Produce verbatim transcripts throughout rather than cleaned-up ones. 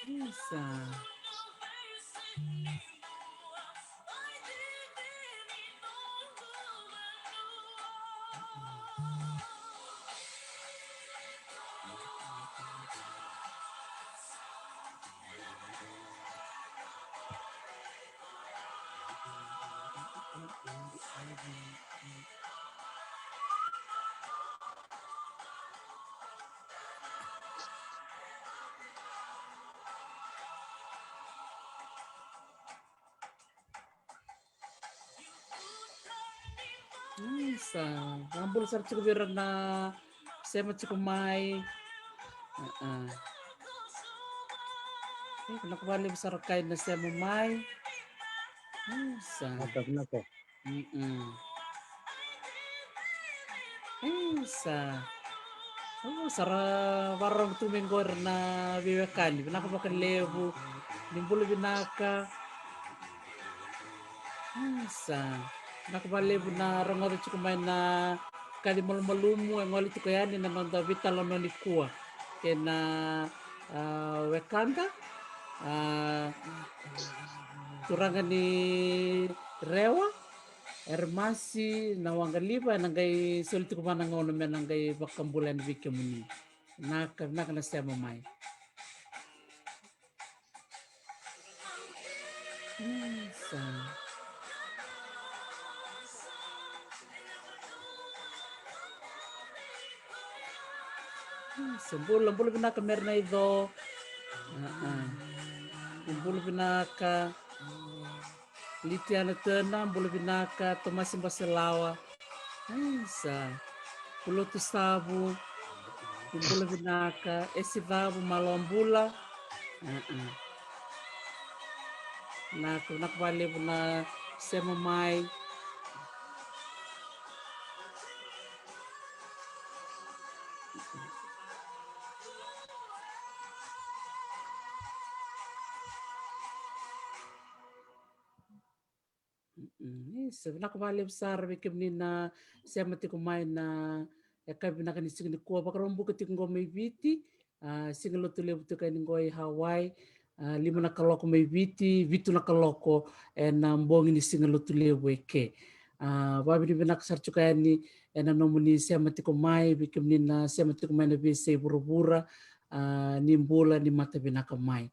Isa. Isa, vakabula sara tiko vei ira na sema tiko mai. Aa. E, vinaka vakalevu sara kai na sema mai. Isa. Vinaka, vinaka. Mm-mm. Isa. O, sa ra vakarorogo tu mai qori na veiwekani. Vinaka vakalevu. Ni bula vinaka. Isa. Vinaka vakalevu na rogoca tiko mai na kaci malumalumu, e gole tiko yani na noda veitalanoa nikua kei na, a, wekada, a, turaga ni Rewa, Eremasi Nawaqaliva, ena qai soli tiko vua na gauna me na qai vakabula yani vei kemuni. Vinaka, vinaka na sema mai. Isa. Isa, bula, bula vinaka Mary Naico. Aa. Bula vinaka Litiana Tena, bula vinaka Tomasi Baselawa. Isa. Pulotu Savu. Ni bula vinaka, Esi Cavu, malo bula. Aa. Vinaka, vinaka vakalevu na sema mai. Mm, isa, vinaka vakalevu sara vei kemuni na sema tiko mai na yakavi vinaka ni siga nikua. Vakaraubuka tiko qo mai Viti, a, siga Lotulevu tiko yani qo i Hawaii, a, lima na kaloko mai Viti, vitu na kaloko ena bogi ni siga Lotulevu eke. A, vakavinavinaka sara tiko yani ena nomuni sema tiko mai, vei kemuni na sema tiko mai na veiyasai vuravura, a, ni bula, ni mata vinaka mai.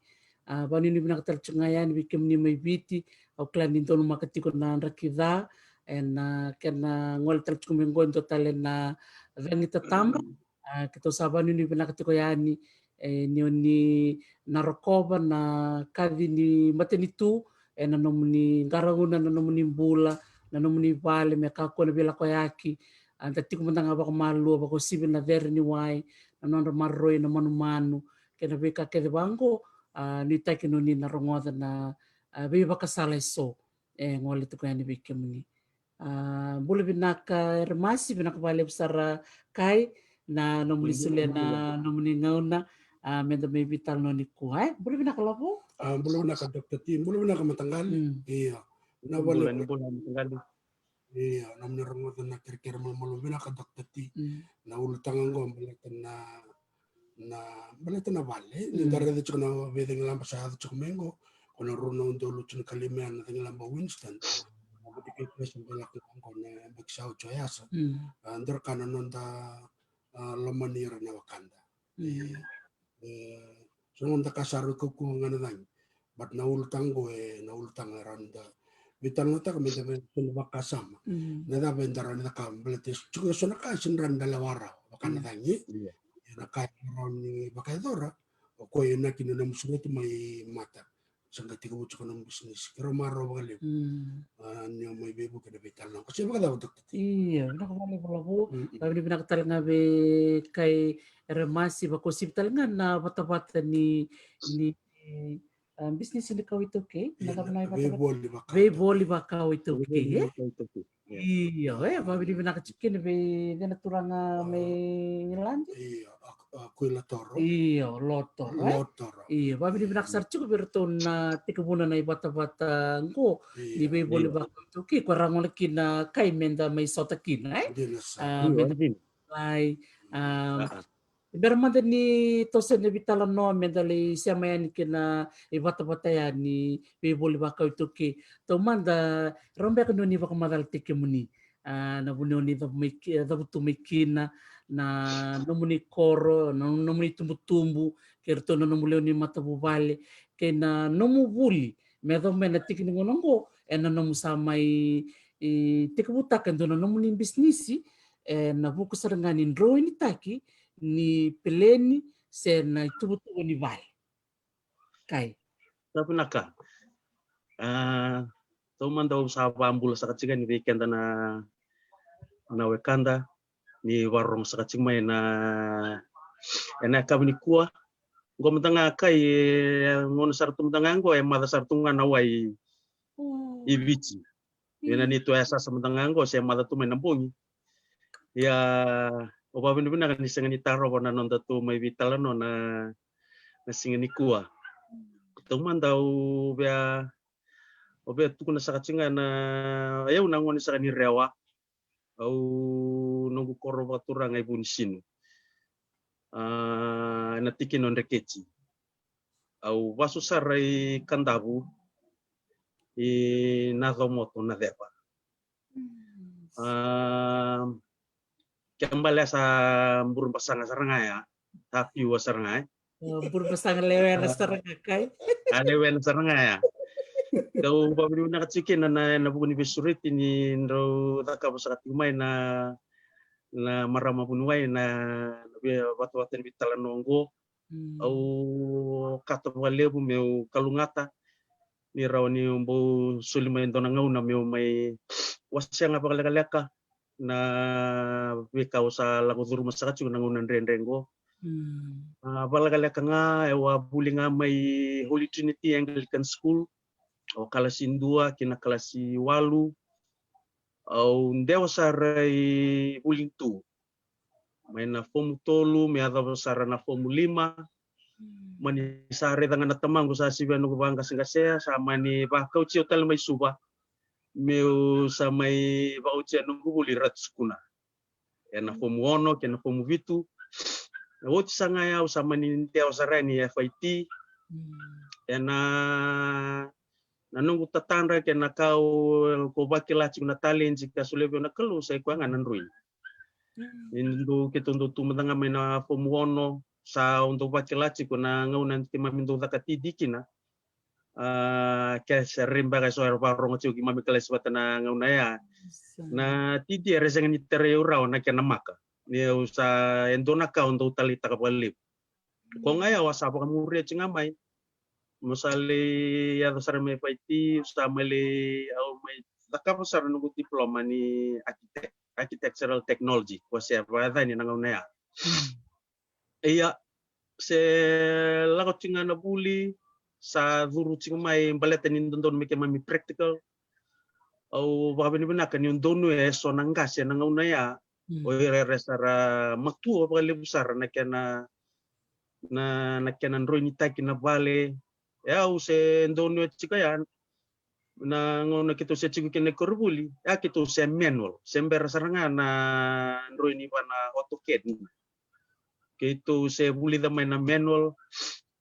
A, vakanuinui vinaka tale tiko ga yani vei kemuni mai Viti, au kila ni donumaka tiko na draki ca, ena kena gole tale tiko mai qo e dua tale na cagi tataba. A, keitou sa vakanuinui vinaka tiko yani, e, ni oni na rokova na kaci ni matanitu ena nomuni qarauna na nomuni bula, na nomuni vale me kakua na veilakoyaki. A, da tiko mada ga vakamalua, vakauasivi na cere ni wai, na nodra maroroi na manumanu kei na veika kece vaqo. A, nuitaki ni oni na rogoca na, a, veivakasala eso e gole tiko yani vei kemuni. A, bula vinaka Eremasi, vinaka vakalevu sara kai na nomuni solia na nomuni gauna, a, meda mai veitalanoa nikua, e. Bula vinaka Lovo. A, bula vinaka Doctor T, bula vinaka mataqali. Mm. Io. Bula, bula mataqali. Io, nomuni rogoca na kerekere malumalumu, vinaka Doctor T. Mm. Na ulutaga qo baleta na, na, baleta na vale. Mm. Ni da raica tiko na veicagilaba sa yaco tiko mai qo, ko na rua na udolu tinikalima ya na cagilaba Winston. Na vati kei kua sa balaka qo na yabaki sa oti o yasa. Mm. A, dua na ka na noda, a, lomani ira na wekada. Mm. E, e, so na noda ka sa rui kaukauwa ga na cagi. But na ulutaga qo e, na ulutaga e rawa ni da veitalanoataka me da vei, so na vakasama. Mm. Na cava eda rawa ni cakava, baleta e tiko so na ka e sega ni rawa ni da lewa rawa, vaka na cagi. Io. Ia na ka e rawa ni vakayacora, o koya e na kina na nomu sureti mai mata. Sa qai tekivu tiko na nomu bisinisi. Keirau marau vakalevu. Mm. A, ni o mai veivuke na veitalanoa. Ko se vakacava Doctor T? Io, vinaka vakalevu Lovo. Mm, mm. Vakavinavinaka tale ga vei kai Eremasi, vakauasivi tale ga na vatavata ni, ni, a, bisinisi ni kawa iTaukei. Io, na cava na vatavata? Veivoli vakawa iTaukei. Veivoli vakawa iTaukei, e? Veivoli vakawa iTaukei. Io. Io, e, vakavinavinaka tiko kina vei cei na turaga mai Igiladi? Io, a, a, Kuila Toro. Io, Lotoro, e? Lotoro. Io, vakavinavinaka sara tiko vei iratou na tekivuna na ivatavata qo ni veivoli vakawa iTaukei, ko ra gole kina kai meda mai sota kina, e? Dina sara. A, meda mai, a, Bera mada ni toso na veitalanoa me da lai sema yani kina, ivatavata yani, veivoli vakau iTaukei. Taumada, rawa beka ni oni vakamacalataki kemuni. A, na vanua oni cavu mai ki-, cavutu mai kina, na nomuni koro, na nomuni tubutubu, kei ratou na nomu lewe ni matavuvale, kei na nomu vuli me yacova mai na tiki ni gauna oqo, ena nomu sa mai, e, tekivutaka e dua na nomuni bisinisi, ena vuku sara ga ni droinitaki ni peleni se na ituvatuva ni vale. Kai. Sa vinaka. A, taumada au sa vakabula saka tiko yani vei keda na, na wekada ni vakarorogo saka tiko mai na, ena yakavi nikua. Qo mada ga, Kai, e, gauna sara tu mada ga qo, e maca sara tu ga na wai i Viti. Ena neitou yasayasa mada ga qo se maca tu mai na bogi. Ia, au vakavinavinaka ni sega ni tarova na nodatou mai veitalanoa na, na siga nikua. Taumada au via, au via tukuna saka tiko ga na, o yau na gone saka ni Rewa. Au, noqu koro vakaturaga i Vunisinu. A, ena tikina o Dreketi. Au vasu sara i Kadavu, i Nacomoto, Naceva. A, ke bale sa Burebasaga sara ga ya, sa Piua sara ga, e. O, Burebasaga lewena sara ga, Kai. A, lewena sara ga ya. Kau vakavinavinaka tiko kina na, na vuku ni veisureti ni drau cakava saka tiko mai na, na marama vuniwai na, na veivatavata ni veitalanoa oqo. Mm. Au kata vakalevu meu kalougata ni rawa niu bau soli mai e dua na gauna meu mai wasea ga vakalekaleka na veika au sa lako curuma saka tiko na gauna dredre qo. Mm. A, vakalekaleka ga, au a vuli ga mai Holy Trinity Anglican School, au kalasi dua ki na kalasi walu. Au dewa sara i Vulitu mai na fomu tolu me yacova sara na fomu lima. Mm. Mani sa raica ga na tamaqu sa sivia noqu vaqaseqasea, sa mani vakauti au tale mai Suva meu sa mai vakautia noqu vuli Ratu Sukuna ena fomu ono kei na fomu vitu. Na oti saga ya au sa mani dewa sara yani i F I T. Mm. Ena, na noqu tatadra kei na ka au, ko vakila tiko na taledi ka solia vei au na Kalou sa i koya ga na droini. Mm. Ni dou, keitou dou tu mada ga mai na fomu ono, sa au dau vakila tiko na gauna keimami dau caka tidi kina. A, ke sa rairai beka eso era vakarorogo tiko, keimami kalasi vata na gauna ya. Sa. Na tidi era sega ni tarai au rawa na kena maka. Ni au sa, e dua na ka au dau taleitaka vakalevu. Ko ga ya au a sa vakamuria tiko ga mai. Mo sa lai yaco sara mai F I T, au sa mai lai, au mai cakava sara noqu diploma ni architect, architectural technology, ko se vakayacani na gauna ya. Mm. Ia, se lako tiko ga na vuli, sa curu tiko mai baleta ni dodonu me keimami practical. Au vakavinavinaka niu donuya eso na qase ena gauna ya. Mm. O ira era sa ra matua vakalevu sara na kena, na, na kena droinitaki na vale. E au se donuya tiko ya, na gauna keitou se tiko kina i koronivuli, e a keitou se manual, se bera sara ga na droini vua na AutoCAD. Keitou se vulica mai na manual,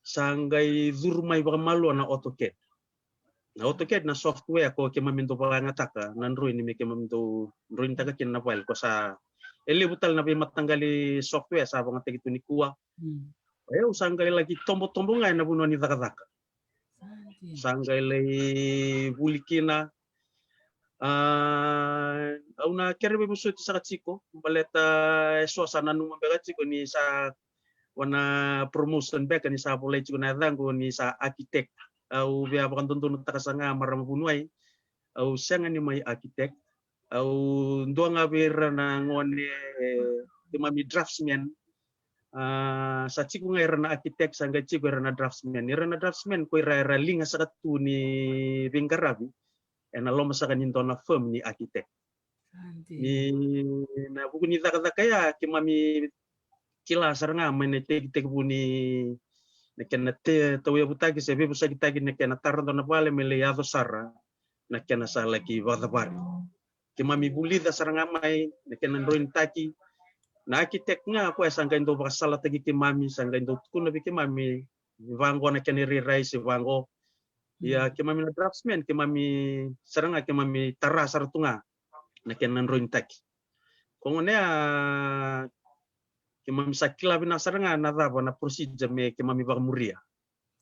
sa qai curu mai vakamalua na AutoCAD. Na AutoCAD na software ko keimami dau vakayagataka na droini me keimami dau droinitaka kina na vale, ko sa e levu tale na veimataqali software sa vakayagataki tu nikua. Mm. E au sa qai laki tobotobo ga ena vanua ni cakacaka. Sa dina. Sa qai lai vuli kina. A, au na kere veivosoti saka tiko, baleta eso sa nanuma beka tiko ni sa vua na promotion beka ni sa volai tiko na yacaqu ni sa architect. Au via vakadodonutaka saka ga, marama vuniwai, au sega ni mai architect. Au dua ga vei ira na gone, e, keimami draftsman. A, sa tiko ga ira na architect, sa qai tiko ira na draftsman. Ira na draftsman ko ira era liga saka tu ni veiqaravi ena loma saka ni dua na firm ni architect. Sa dina. Ni na vuku ni cakacaka ya keimami kila sara ga mai na itekitekivu ni, na kena te-, tauyavutaki se veivosakitaki na kena tara dua na vale me lai yaco sara na kena sa laki vakacavari. Keimami vulica sara ga mai na kena droinitaki, Na architect ga koya sa qai dau vakasalataki keimami, sa qai dau tukuna vei keimami vaqo na kena irairai se vaqo. Ia keimami na draftsman, keimami sara ga keimami tara sara tu ga na kena droinitaki. Ko gona ya keimami sa kila vinaka sara ga na cava na procedure me keimami vakamuria.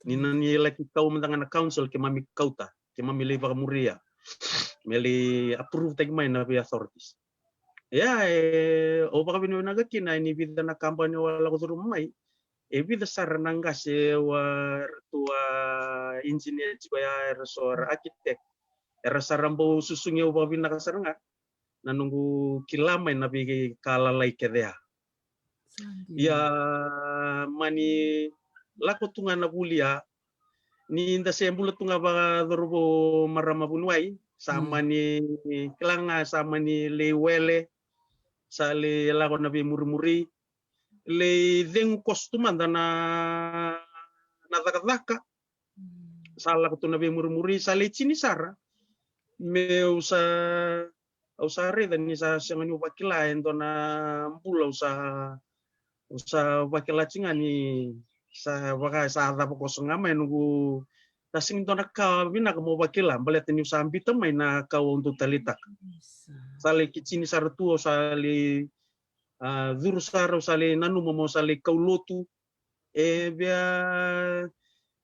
Ni na ni laki kau mada ga na council keimami kauta, keimami lai vakamuria me lai approve taki mai na vei authorities. Ia e, au vakavinavinaka kina ni vica na kabani au a lako curuma mai, e vica sara na qase au a, ratou a engineer tiko ya, era so era architect, era sara bau susugi au vakavinaka sara ga na noqu kila mai na veika lalai kece ya. Ia mani lako tu ga na vuli ya, ni da se bula tu ga vakacauravou marama vuniwai, sa mani kila ga sa mani lai wele, sa lai lako na veimurimuri, lai cegu koso tu mada na, na cakacaka. Sa lako tu na veimurimuri, sa lai tini sara meu sa, au sa raica ni sa sega niu vakila e dua na bula au sa, au sa vakila tiko ga ni sa vaka sa cava koso ga mai noqu, sa sega ni dua na ka vinaka meu vakila baleta niu sa biuta mai na ka au dau taleitaka. Sa lai kitini sara tu, au sa lai a, curu sara, au sa lai nanuma meu sa lai kau lotu. E via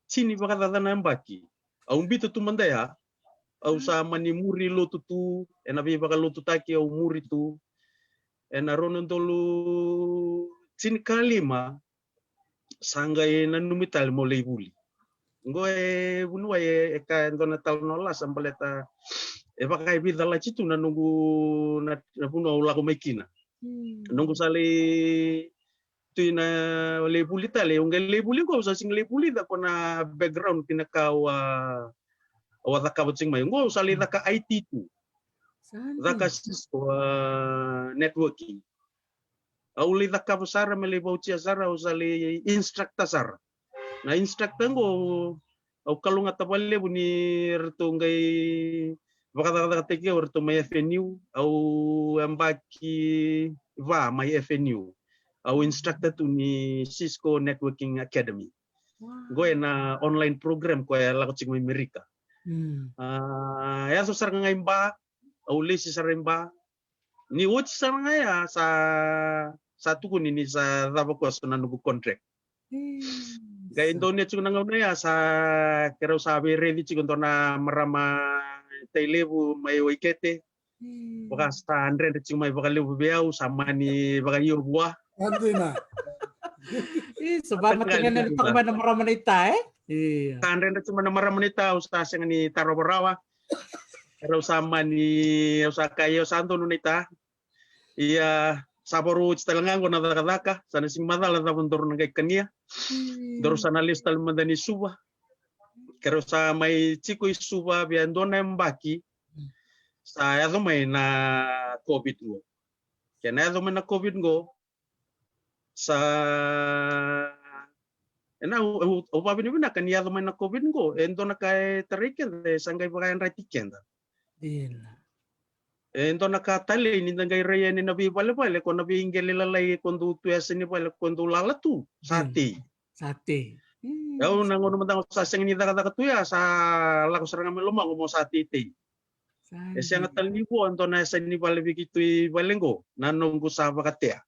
tini vakacaca na yabaki au biuta tu mada ya, au sa mani muri lotu tu ena veivakalotutaki, au muri tu. Ena rua na udolu tinikalima sa qai nanumi tale meu lai vuli. Qo e vuniwai e, e ka e dua na talanoa lasa baleta e vaka e veicalati tu na noqu, na, na vanua au lako mai kina. Noqu sa lai tu ina lai vuli tale, au qai lai vuli qo, au sa sega lai vulica ko na background kina ka au a, au a cakava tiko mai. Qo au sa lai caka I T tu. Caka Cisco, a, networking. Au lai cakava sara me lai vautia sara, au sa lai instructor sara. Na instructor qo au kalougata vakalevu ni ratou qai vakacakacakataki au, ratou mai F N U, au yabaki va mai F N U. Au instructor tu ni Cisco Networking Academy. Qo e na online program ko e lako tiko mai Merika. A, yaco sara ga i Ba, au lesi sara i Ba. Ni oti sara ga ya sa, sa tukuni ni sa cava koso na noqu contract. Qai donu tiko na gauna ya sa keirau sa veiraici tiko dua na marama tailevu mai Waikete. Vaka sa dredre tiko mai vakalevu vei au, sa mani vakaio vua. Sa vaka mata ga ni toka mai na marama na ita, e? Sa dredre tiko mai na marama na ita, au sa sega ni tarova rawa. Keirau sa mani, au sa kaya au sa donu na ita. Ia sa vakarau oti tale ga qo na cakacaka, sa na sega ni macala cava daru na qai kania. Daru sa na lesu tale mada ni Suva. Keirau sa mai tiko i Suva via dua na yabaki, sa yaco mai na COVID qo. Ke na yaco mai na COVID qo, sa, e na, au, au, au vakavinavinaka ni yaco mai na COVID qo, e dua na ka e tarai keda, e sa qai vakayadrati keda. E dua na ka talei ni da qai rai yani na veivalevale, ko na veiqele lalai ko dou tu yasa ni vale ko dou lala tu, sa tei. Sa tei. Au na gauna mada ga sa sega ni cakacaka tu ya, sa lako sara ga mai lomaqu mo sa teitei. E sega tale ni vo e dua na yasa ni vale vei keitou i vale qo, na noqu sa vakatea.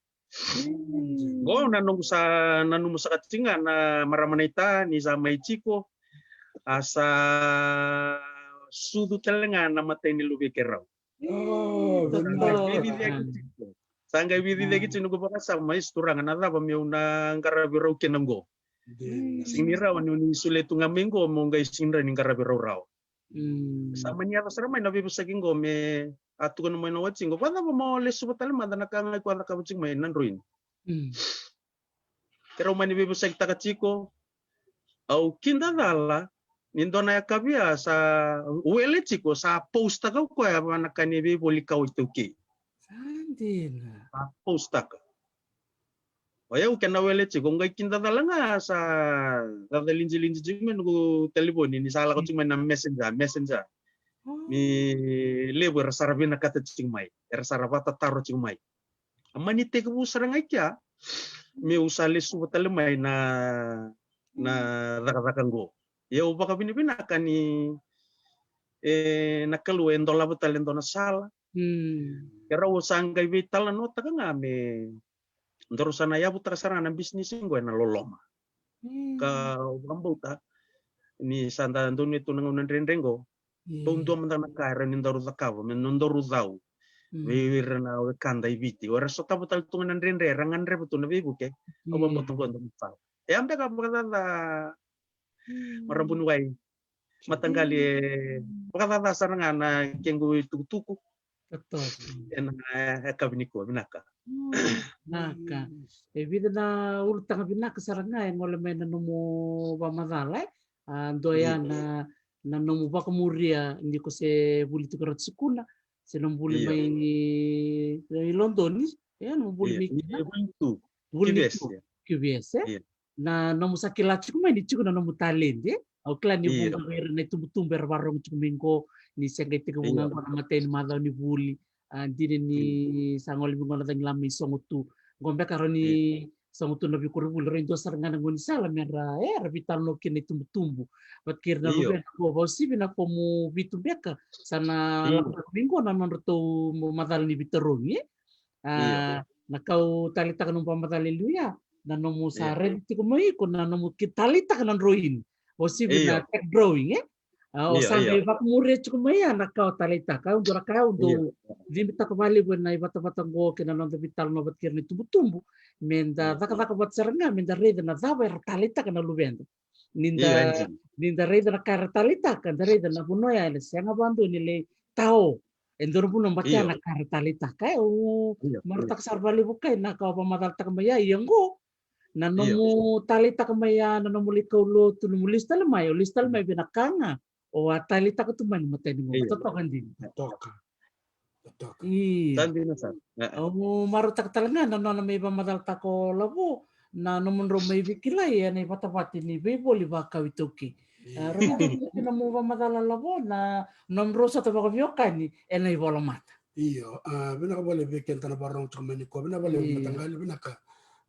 Qo na noqu sa nanuma saka tiko ga na marama na ita ni sa mai tiko, a sa sucu tale ga na matai ni luve i keirau. Sa qai veiciciyaki tiko. Sa qai veiciciyaki tiko noqu vakasama, isi Turaga, na cava meu na qaravi rau kina qo? Sega ni rawa niu ni solia tu ga mai qo mo qai sega ni rawa ni qaravi rau rawa. Sa mani yaco sara mai na veivosaki qo me a tukuna mai na wati qo, vakacava mo lesuva tale mada na ka ga iko a cakava tiko mai na droini. Keirau mani veivosakitaka tiko, au kidacala ni dua na yakavi a sa wele tiko, sa postaka o koya vua na ka ni veivoli kau iTaukei. Sa dina. Sa postaka. O yau kena wele tiko, au qai kidacala ga sa cacalidilidi tiko mai noqu talevoni ni sa lako tiko mai na messenger, messenger. Ni levu era sa ra vinakata tiko mai, era sa ra vakatataro tiko mai. A mani tekivu sara ga i kea meu sa lesuva tale mai na na cakacaka qo. Ia au vakavinavinaka ni e na Kalou e dolava tale e dua na sala. Ke rau sa qai veitalanoataka ga me daru sa na yavutaka sara ga na bisinisi qo ena loloma. Ka au vakabauta ni sa da donuya tu na gauna dredre qo, dau dua mada na ka era ni daru cakava me nodaru cau vei ira na wekada i Viti. O era sotava tale tu ga na dredre era gadreva tu na veivuke. Au vakabauta qo da na sala. E a beka vakacaca marabuniwai, mataqali, e vakacaca sara ga na kequ itukutuku. Ena yakavi nikua, vinaka. Vinaka. E vica na ulutaga vinaka sara ga e gole mai na nomu vakamacala, e. A dua ya na na nomu vakamuria ni ko se vuli tiko Ratu Sukuna, se nomu vuli mai i Lodoni, e nomu vuli mai kina. Vuli tu. Q V S, e. Na nomu sa kila tiko mai ni tiko na nomu taledi, e. Au kila ni vuqa vei ira na itubutubu era vakarogo tiko mai qo ni se qai tekivu ga qo na matai ni macawa ni vuli. A dina ni sa gole vei qo na cagilaba mai Sogo tu. Qo beka rau ni Sogo tu na veikoronivuli, rau e dua sara ga na gaunisala me ra, e, ra veitalanoa kina na itubutubu. Vata kei ira na luveda qo, vakauasivi na fomu vitu beka sa na lako beka mai qo na nodratou macala ni veitarogi, e. A na ka au taleitaka nomu vakamacala e liu ya, na nomu sa raica tiko mai iko na nomu ki taleitaka na droini. Vakauasivi na tech drawing, e. A o sa qai vakamuria tiko mai ya na ka o taleitaka. Au dua na ka au dau cibitaka vakalevu ena ivatavata qo kei na noda veitalanoa vata kei ira na itubutubu, me da cakacaka vata sara ga me da raica na cava era taleitaka na luveda. Ni da, ni da raica na ka era taleitaka, da raica na vanua ya e sega vakadua ni lai tao. E dua na vanua batia na ka era taleitaka, e. Au marautaka sara vakalevu kai na ka o vakamacalataka mai ya, ia qo na nomu taleitaka mai ya, na nomu lai kaulotu, nomu lesu tale mai, o lesu tale mai vei na ka ga o a taleitaka tu mai na matai ni gauna. Totoka dina. Totoka. Totoka. Io. Sa dina sara. Au marautaka tale ga na nona mai vakamacalataka o Lavo na nomudrau mai veikilai ena ivatavata ni veivoli vakau iTaukei. Io. A, rau na nomu vakamacala Lavo na nomudrau sota vakaveiwekani ena ivolamata. Io, a, vinaka vakalevu vei keda na vakarorogo tiko mai nikua, vinaka vakalevu mataqali, vinaka,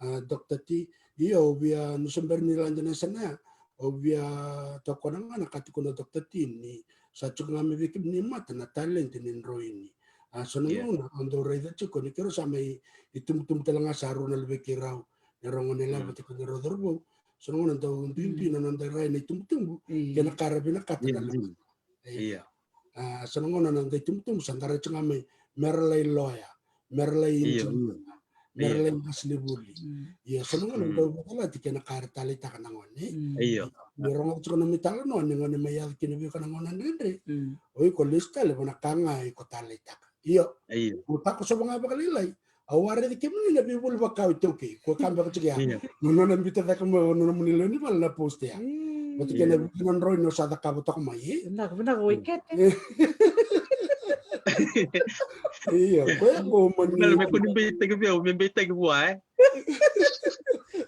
a, Doctor T. Io, au via, ni se bera ni lade na yasana ya, au via tokona ga na ka tukuna o Doctor T ni sa tiko ga mai vei kemuni mata na taledi ni droini. A, so na gauna au dau raica tiko ni keirau sa mai itubutubu tale ga sa rua na luvei keirau, na rau gone lava tiko na rau cauravou. So na gauna dau duidui na noda rai na itubutubu kei na ka ra vinakata na luveda. Ia. A, so na gauna na noda itubutubu sa da rai tiko ga mai me ra lai loya, me ra lai injiniya, me ra lai qasenivuli. Ia, so na gauna dau vakacalati kei na ka era taleitaka na gone. Io. Ni rogoca tiko na nomu italanoa ni gone mai yaco kina vei iko na gauna dredre. O iko lesu tale vua na ka ga iko taleitaka. Io. Io. Au takosova ga vakalailai. Au a raici kemuni na veivoli vakau iTaukei. Ko ka beka tiko ya. Io. Na nona biuta cake mai o nomuni lewe ni vale na poster ya. Io. Vata kei na vica na droini o sa cakava toka mai, e? Vinaka, vinaka, wekete. Io, koya qo mani. Vinaka, me ko ni beitaki vei au, me beitaki vua, e?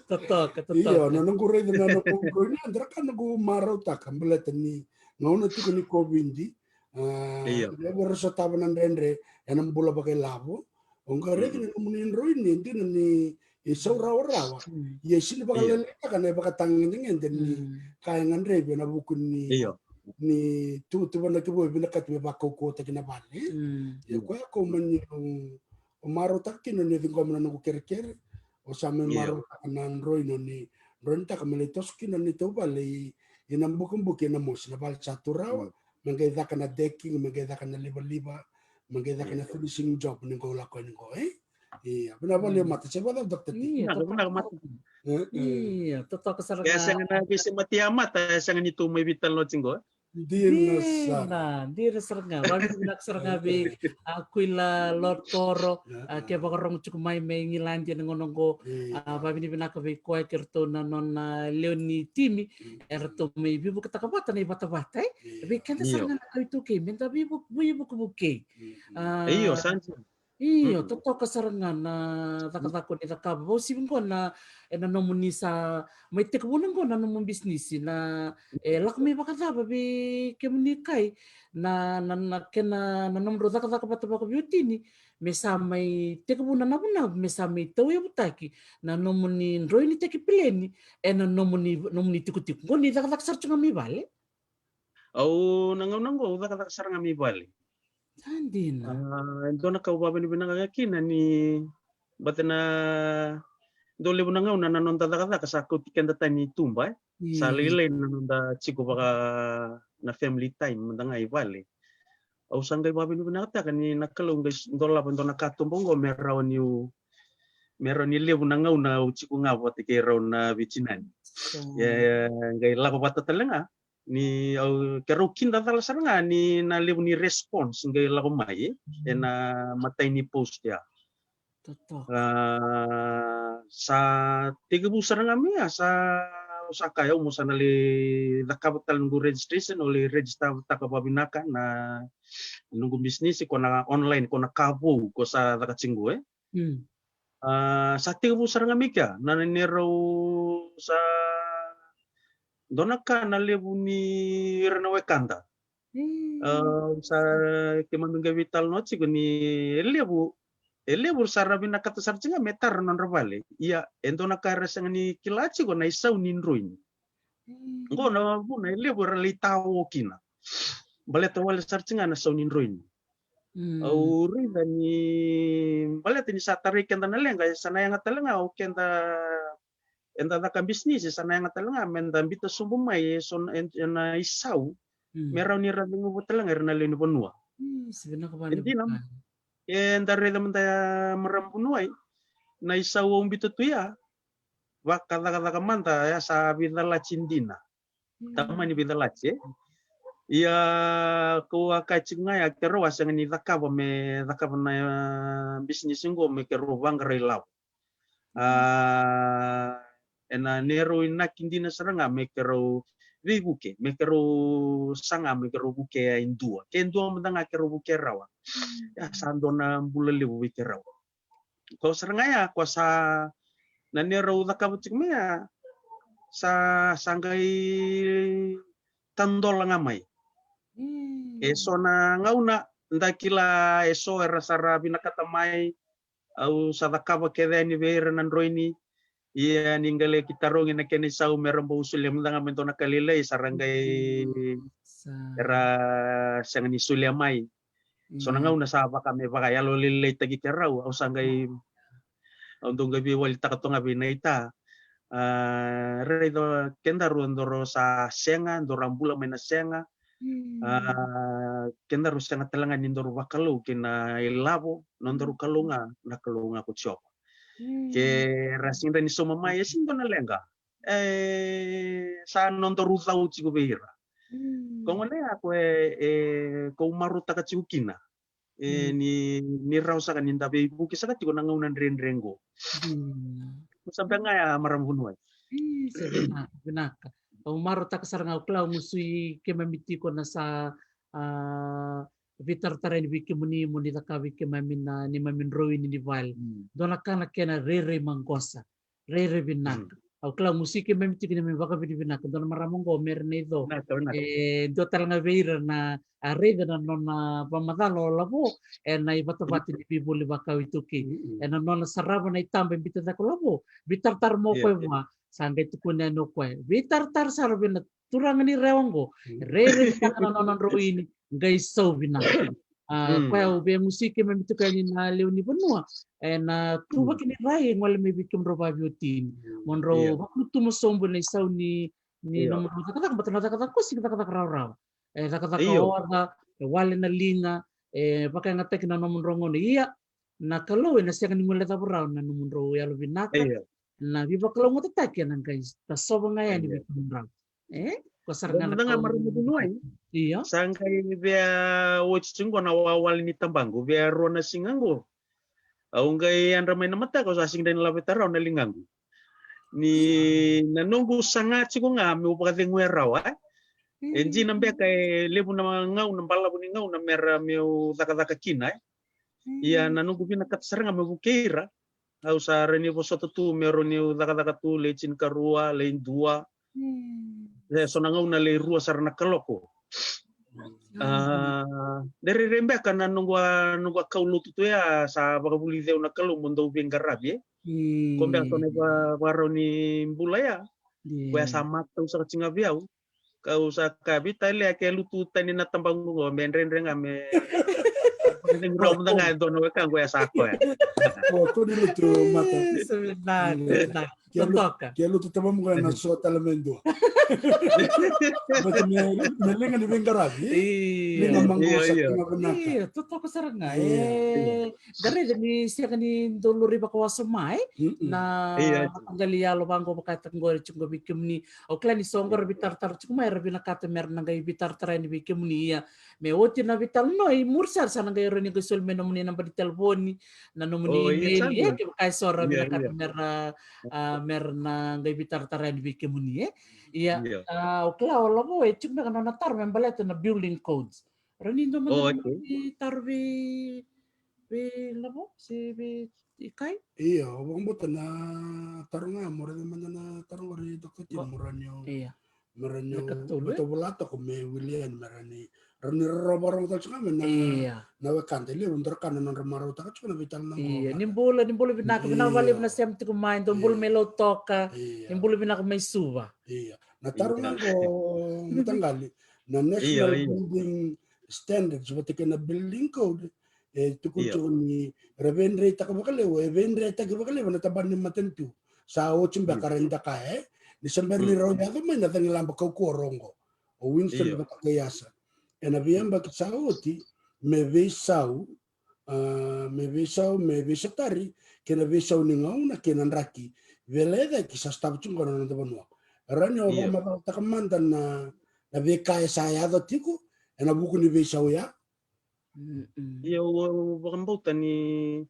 Totoka, totoka. Io, na noqu raica na noqu droini, a, dua na ka noqu marautaka, baleta ni gauna tiko ni COVID, a, io, levu era sotava na dredre ena bula vakailavo. O qai raica na nomuni droini, e dina ni e sau rawarawa. Ia e sega ni vakalailaitaka na ivakatagedegede ni ka e gadrevi ena vuku ni, io, ni tuvatuvanaki vou e vinakati me vakaukauwataki na vale. Ia koya ko mani, o marautaka kina ni ciqoma na noqu kerekere. O sa mai marautaka na droini, ni droinitaka me lai toso kina na neitou vale i, ina bukibuki ena mosi, na vale sa tu rawa. Me qai caka na decking, me qai caka na livaliva, me qai caka na finishing job ni qo lako yani qo, e? Ia, vinaka vakalevu mata, se vakacava Doctor T? Io, totoka sara ga. E sega na veisematia mata, e sega ni tou mai veitalanoa tiko qo, e? Dina sara. Dina sara ga. Vakavinavinaka sara ga vei, a, Kuila Lord Koro, a, ke vakarogo tiko mai mai Igiladi ena gauna oqo. A, vakavinavinaka vei koya kei ratou na nona lewe ni timi, eratou mai veivuketaka vata na ivatavata, e? Vei keda sara ga na kai iTaukei, me da veivuke, veivukevukei. A, io, sa dina. Io, totoka sara ga na cakacaka o ni cakava. Vakauasivi qo na, ena nomuni sa mai tekivuna qo na nomu bisinisi, na e lako mai vakacava vei kemuni kai na, na, na kena, na nomudrau cakacaka vata vakaveiwatini me sa mai tekivuna navunavu, me sa mai tauyavutaki na nomuni droinitaki pileni ena nomuni, nomuni tikotiko. Qo ni cakacaka sara tu ga mai vale? Au na gauna qo au cakacaka sara ga mai vale. Sa dina. A, e dua na ka au vakavinavinaka kina ni bata na dau levu na gauna na noda cakacaka sa kauti keda tani i tuba, e. Sa lailai na noda tiko vaka na family time mada ga i vale. Au sa qai vakavinavinakataka ni na Kalou qai s-, dolava e dua na katuba qo me rawa niu, me rawa ni levu na gauna au tiko ga vata kei rau na veitinani. Ia, qai lako vata tale ga ni au, keirau kidacala sara ga ni na levu ni response qai lako mai, e, ena imatai ni post ya. A, sa tekivu sara ga mai ya, sa, au sa kaya au mo sa na lai cakava tale noqu registration, au lai register-taka vakavinaka na noqu bisinisi, ko na online, ko na ka vou ko sa caka tiko, e. A, sa tekivu sara ga mai kea na, na neirau sa dua na ka na levu ni ira na wekada. A, sa keimami qai veitalanoa tiko ni e levu, e levu sa ra vinakata sara tiko ga me tara na nodra vale. Ia, e dua na ka era sega ni kila tiko na isau ni droini. Qo na vuna e levu era lai tao kina. Baleta wale sara tiko ga na sau ni droini. Au raica ni baleta ni sa tarai keda na leqa, e sa na yaga tale ga o keda, eda caka bisinisi, sa na yaga tale ga meda bita sobu mai e so na, e, e na isau me rawa ni ra ceguva tale ga ira na lewe ni vanua. E dina, eda raica mada ya, marama vuniwai, na isau au bita tu ya, vakacakacaka mada ya sa veicalati dina. Tamani veicalati, e. Ia, kau a kaya tiko ga ya, keirau a sega ni cakava me cakava na, e, bisinisi qo me keirau vaqara ilavo. A, ena neirau inaki dina sara ga me keirau veivuke, me keirau saga me keirau vukea e dua. Ke dua mada ga keirau vukea rawa, ia sa dua na bula levu vei keirau. Ko sara ga ya, ko sa na neirau cakava tiko mai ya, sa, sa qai tadola ga mai. E so na gauna da kila e so era sa ra vinakata mai, au sa cakava kece yani vei ira na droini. Ia ni qai laki tarogi na kena isau me ra bau solia mada ga me dua na ka lailai, sa ra qai, era sega ni solia mai. So na gauna sa vaka me vakayalolailaitaki keirau, au sa qai, au dau qai veiwalitaka toka ga vei naita. A, raica kedaru, daru sa sega, daru a bula mai na sega. A, kedaru sega tale ga ni daru vakalou ki na ilavo, nodaru Kalou ga na Kalou ga ko Jiova. Ke ra sega ni sauma mai, e sega ni dua na leqa. E sa nodaru cau tiko vei ira. Ko gona ya ko e, e, ko marautaka tiko kina. E, ni, ni rawa saka ni da veivuke saka tiko na gauna dredre qo. Ko sa beka ga ya, marama vuniwai. Sa vinaka, vinaka. Au marautaka sara ga, au kila au gusui keimami tiko na sa, a, veitaratara yani vei kemuni mo ni caka vei keimami na neimami droini ni vale. Dua na ka na kena rairai maqosa. Rairai vinaka. Au kila au gusui keimami tiko ni mai vakavinavinaka. Dua na marama qo, Mere Naico. E dua tale ga vei ira na a raica na nona vakamacala o Lavo ena ivatavata ni veivoli vakau iTaukei. Ena nona sarava na itaba e biuta cake o Lavo, veitaratara mai o koya vua. Sa qai tukuna yani o koya, veitaratara sara vei na turaga ni Rewa qo. Rairai vinaka na nona droini, qai sau vinaka. A, koya au via gusui keimami tiko yani na lewe ni vanua ena ituvaki ni rai e gole mai vei kemudrau vakaveiwatini. Mo drau vakutuma sobu ena isau ni, ni nomudrau cakacaka, baleta na cakacaka qo sega ni cakacaka rawarawa. E cakacaka oca, e wale na liga, e vakayagataki na nomudrau gauna. Ia, na Kalou ena sega ni guilecava rawa na nomudrau yalovinaka, na veivakalougatataki ena qai tasova ga yani vei kemudrau. E, ko sara ga na Kalou. Io. Sa qai via oti tiko qo na wawale ni tabaqu, via rua na siga qo. Au qai yadra mai na mataka, au sa sega ni dau laveta rawa na ligaqu. Ni na noqu saga tiko ga meu vakaceguya rawa, e. E dina beka e levu na gauna, balavu ni gauna mera meu cakacaka kina, e. Ia na noqu vinakata sara ga me vukei ira, au sa rawa ni vosota tu me rawa niu cakacaka tu lai tinikarua, lai dua. E so na gauna lai rua sara na kaloko. A, de rairai beka na noqu a, noqu a kau lotu tu ya, sa vakavulici au na Kalou mo dau veiqaravi, e. Ko beka so na ivakarau ni bula ya. Ko ya sa matau saka tiko ga vei au. Kau sa kaya, Vita, e, ke lutu tani na tabaqu qo, me dredre ga me vakacegu rau mada ga e dua na wekaqu, e sa koya. O, ko ni lutu mata. Sa vinaka, vinaka. Ke lu-, totoka. Ke lutu tamamu ga na so tale me dua. Baleta me, me liga ni veiqaravi, e? Io. Liga maqosa, io, io. Liga vinaka. Io, totoka sara ga, io, e. Io. Da raica ni sega ni dau lori vakawasoma, e? Mm-mm. Na, io, io, mataqali yalo vaqo vakataka qori tiko vei kemuni. Au kila ni so qo ra veitaratara tiko mai, ra vinakata me ra na qai veitaratara yani vei kemuni, ia. Me oti na veitalanoa, i muri sara sa na qai rawa ni qai soli mai nomuni naba ni talevoni, na nomuni, o, io, email, sa, e, dina. Kevaka e so ra, io, vinakata, io, me ra, a, me ra na qai veitaratara yani vei kemuni, e. Ia, io, a, au kila o Lavo, e tiko beka na nona taro me baleta na building codes. Rawa ni dua mada, o, na, okay, taro vei, vei Lavo, se vei Ikai? Io, au vakabauta na taro ga, mo raica mada na taro qori, Doctor Kim, mo rawa ni o, io, me rawa ni o, me rawa ni o vola toka me wili yani, me rawa ni, rawa ni rau vakarorogo tale tiko ga mai na, io, na wekada, e levu dua na ka na nodra marautaka tiko na veitalanoa qo. Io, ni bula, ni bula vinaka, vinaka vakalevu na sema tiko mai, dou bula mai Lautoka, io, ni bula vinaka mai Suva. Io. Na taro ga qo, mataqali, na National, io, io, Building Standards vata kei na Building Code, e tukuna, io, tiko ni ra veidreitaka vakalevu, e veidreitaki vakalevu na tabana ni matanitu. Sa oti beka, mm, ra ni da kaya, e? Ni se bera ni, mm, rau yaco mai na cagilaba kaukauwa rau qo. O Winston, io, Vakaqaiasa. Ena veiyabaki sa oti, me veisau, a, me veisau, me veisotari, kei na veisau ni gauna, kei na draki veilecayaki sa sotava tiko qo na noda vanua. Rawa ni o, io, vakamacalataka mada na, na veika e sa yaco tiko ena vuku ni veisau ya? Mm-mm. Ia, au, au vakabauta ni,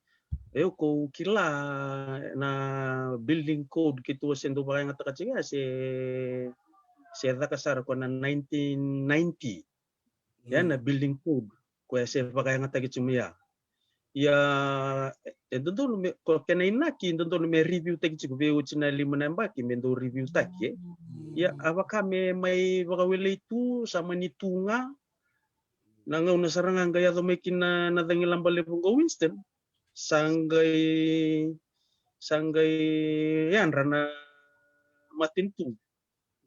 e, au kau kila na building code keitou a se dau vakayagataka tiko ya, se, se caka sara ko na nineteen ninety. Ya, mm, na building code ko ya se vakayagataki tiko mai ya. Ia, e, e dodonu me, ko kena inaki, e dodonu me review taki tiko vei oti na lima na yabaki, me dau review taki, e. Mm. Ia, a vaka me mai vakawelei tu, sa mani tu ga, na gauna sara ga qai yaco mai kina na cagilaba levu qo Winston, sa qai, sa qai yadra na matanitu,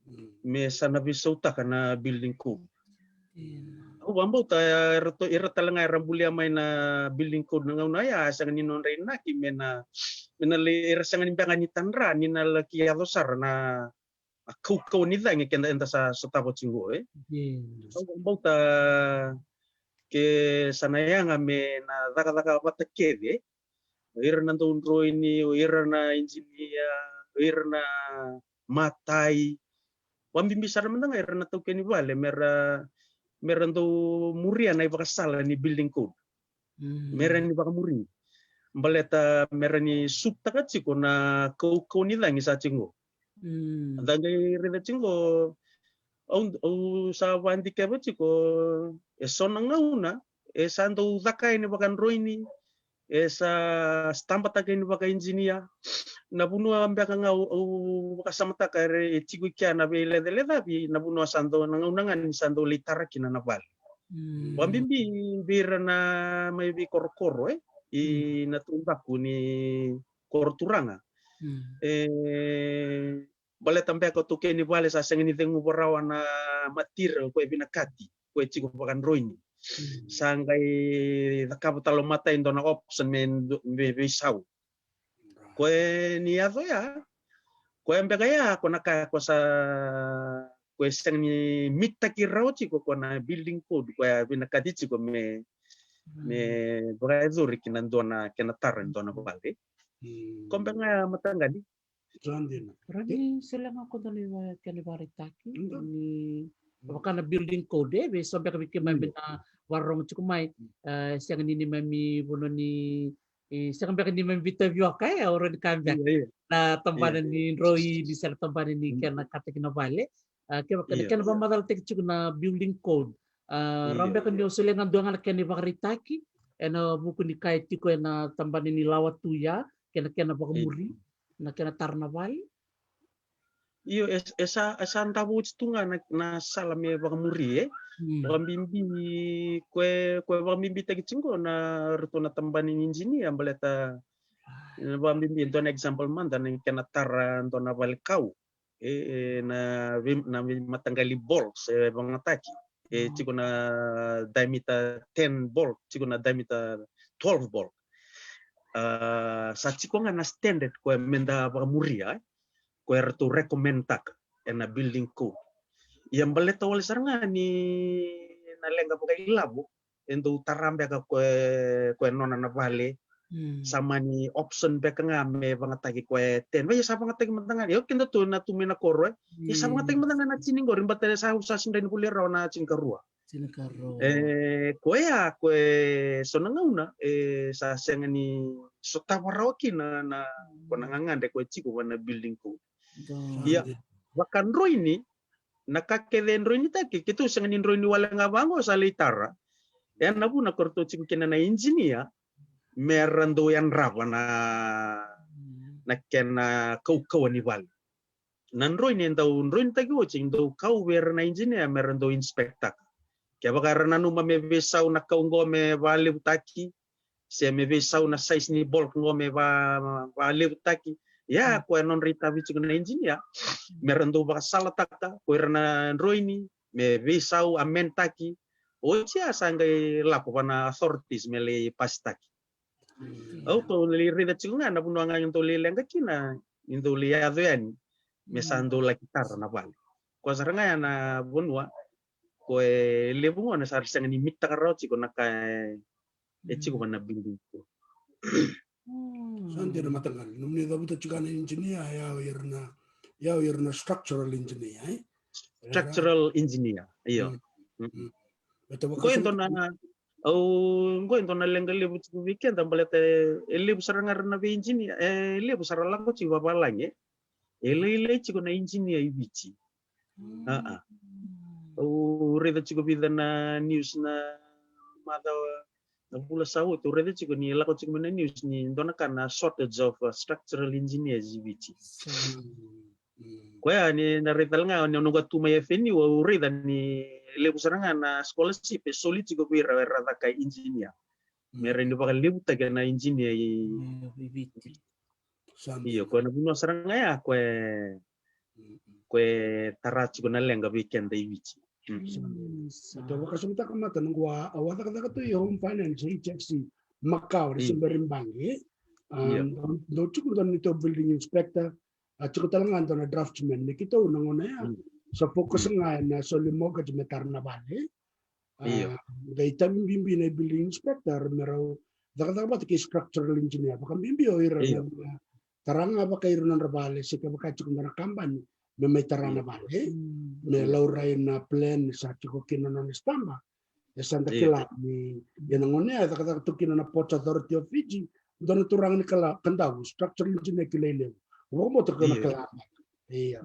mm, me sa na veisautaka na building code. Io. Au vakabauta, e, era to-, era tale ga era bulia mai na building code na gauna ya, a sega ni nodra inaki me na, me na lai, era sega ni beka ni tadra ni na laki yaco sara na a kaukauwa ni cagi keda eda sa sotava tiko, e? Yes. Au vakabauta ke sa na yaga me na cakacaka vata kece, o ira na dau droini, o ira na ijinia, o ira na matai, vakabibi sara mada ga ira na taukei ni vale, me ra, me ra dau muria na ivakasala ni building code. Mm. Me ra ni vakamuri. Baleta me ra ni sutaka tiko na kaukauwa ni cagi sa tiko qo. Mm. Da qai raica tiko qo, au, au sa vakadikeva tiko, e so na gauna e sa dau caka yani vakadroini, e sa stamp-taka yani vakainjinia. Na vanua beka ga au, au vakasamataka era, e tiko i kea na veilecalecavi, na vanua sa dau, na gauna ga ni sa dau lai tara kina na vale. Mm. Vakabibi vei ira na mai veikorokoro, e, i, mm, na taudaku ni koro turaga. Mm. E, baleta beka o taukei ni vale sa sega ni ceguva rawa na material ko e vinakati, ko e tiko vakadroini. Mm. Sa qai cakava tale o matai e dua na option me, me veisau. Ko e ni yaco ya, ko e beka ya, ko na ka ko sa, ko e sega ni meet-taki rawa tiko ko na building code ko e vinakati tiko me, mm, me vakayacori ki na dua na, kena tara e dua na vale. Mm. Ko beka ya, mataqali. Sa dina. Rawa ni solia ga ko dua na kena ivakaraitaki. Mm. Ni vaka na building code, e, vei so beka vei keimami, mm, na vakarorogo tiko mai, mm, e, sega ni neimami vanua ni, e, sega beka ni neimami veitavioka, e, au rawa ni kaya beka. Io, io. Na tabana, io, io, ni droi, ni sega na tabana ni, mm, kena kataki na vale. A, kevaka, io, kena vakamacalataki tiko na building code. A, io, rawa beka ni, io, o solia ga dua ga na kena ivakaraitaki, ena vuku ni ka e tiko ena tabana ni lawa tu ya, kei na kena vakamuri na kena tara na vale. Io, e, e sa, e sa davo oti tu ga na, na sala me vakamuri, e. Mm. Vakabibi, ko e, ko e vakabibitaki tiko na ratou na tabana ni engineer, baleta, e, vakabibi, dua na example mada na kena tara dua na vale kau. E, e, na vei, na veimataqali bolt, e vagataki. E tiko na diameter ten bolt, tiko na diameter twelve bolt. A, sa tiko ga na standard ko e meda vakamuria, e. Ko e ratou recommend taka ena building code. Ia baleta wale sara ga ni na leqa vakailavo, e dau tara beka ko e, ko e nona na vale. Mm. Sa mani option beka ga me vagataki ko e ten. Vei sa vagataki mada ga. Io, keda tu na tu mai na koro, e. Ia sa vagataki mada ga na tini qori, baleta sa, sa sega ni volia rawa na tinikarua. Tinikarua. E, ko e, ko e so na gauna, e, sa sega ni sotava rawa kina na, ko na gagadre ko e tiko va na building code. Ia, vakadroini, na ka kece e droinitaki, keitou sega ni droini wale ga vaqo, sa lai tara. E na vuna ko ratou tiko kina na engineer, me ra dau yadrava na, na kena kaukauwa ni vale. Na droini e dau droinitaki oti, e dau kau vei ira na engineer me ra dau inspectaka. Kevaka era nanuma me veisau na kau qo me valevutaki, se me veisau na size ni bolt qo me va, valevutaki. Ia, ko e nodra itavi tiko na engineer, me ra dau vakasalataka ko ira na droini, me veisau, amendtaki. Oti ya sa qai lako va na authorities me lai pasitaki. Au tou lai raica tiko ga na vanua ga e dau lai leqa kina, e dau lai yaco yani me sa dau laki tara na vale. Ko sara ga ya na vanua ko e levu gona sa ra sega ni mitaka rawa tiko na ka e tiko va na building code. Sa dina, mataqali. Nomuni cavuta tiko na engineer, ya o ira na, ya o ira na structural engineer, e? Structural engineer, io. Qo e dua na, au, qo e dua na leqa levu tiko vei keda, baleta e levu sara ga ra na vei engineer, e levu sara lako tiko vavalagi, e. E lailai tiko na engineer i Viti. A, a. Au raica tiko vica na news na macawa, na vula sa oti, au raica tiko ni lako tiko mai na news ni dua na ka na shortage of, uh, structural engineers i Viti. Koya ni na raica tale ga, ni au na qai tu mai F N U, au raica ni levu sara ga na scholarship e soli tiko vei ira era caka engineer. Me rawa ni vakalevutaki na engineer i, i Viti. Io, koya na vanua sara ga ya ko e, ko e tara tiko na leqa vei keda i Viti. Sa dina. Tou vakasamataka mada, noqu a, au a cakacaka tu i Home Finance, H F C, Macau, Reserve Bank. Dau tiko dua na neitou building inspector, a tiko tale ga dua na draftsman. Me keitou na gauna ya sa focus ga ena soli mortgage me tara na vale. Io. Qai tavi bibi na building inspector me rau cakacaka vata kei structural engineer. Vakabibi o ira na tara ga vaka ira nodra vale, se kevaka tiko dua na kabani me mai tara na vale, me laurai na plan sa tiko kina nona stamp. E sa da kila ni ena gauna ya e cakacaka tu kina na Ports Authority of Fiji, dua na turaga ni Kadavu, structural engineer kilai levu. Vakabauta ko na kila. Ia,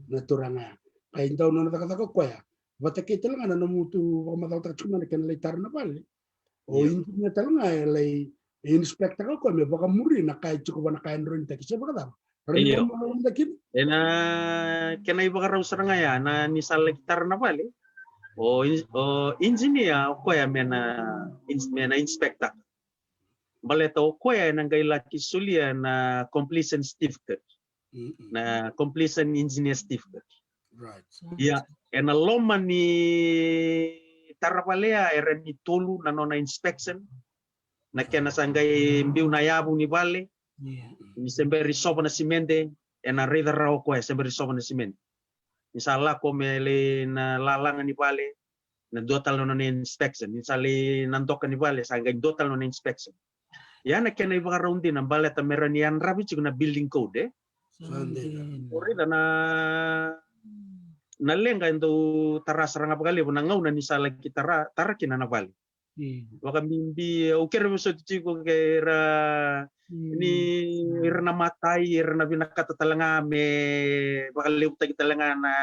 na turaga ya. Qai dau nona cakacaka koya. Vata kei tale ga na nomu tu vakamacalataka tiko mai na kena lai tara na vale. O engineer tale ga e lai inspectaka o koya me vakamuri na ka e tiko va na ka e droinitaki se vakacava. Io. Ena kena ivakarau sara ga ya, na ni sa laki tara na vale. O, o engineer o koya me na, me na inspectaka. Baleta o koya ena qai laki solia na completion certificate. Na completion engineer certificate. Ia, ena loma ni tara vale ya, era ni tolu na nona inspection. Na kena sa qai biu na yavu ni vale. Ni se bera ni sova na simede, ena raica rawa o koya se bera ni sova na simede. Ni sa lako me lai na lalaga ni vale, na dua tale na nona inspection. Ni sa lai na doka ni vale, sa qai dua tale na nona inspection. Ia na kena ivakarau dina baleta me rawa ni yadravi tiko na building code, e? O raica na, na leqa e dau tara sara ga vakalevu na gauna ni sa laki tara, tara kina na vale. Vakabibi, au kere vosoti tiko kei ira ni ira na matai, ira na vinakata tale ga me vakalevutaki tale ga na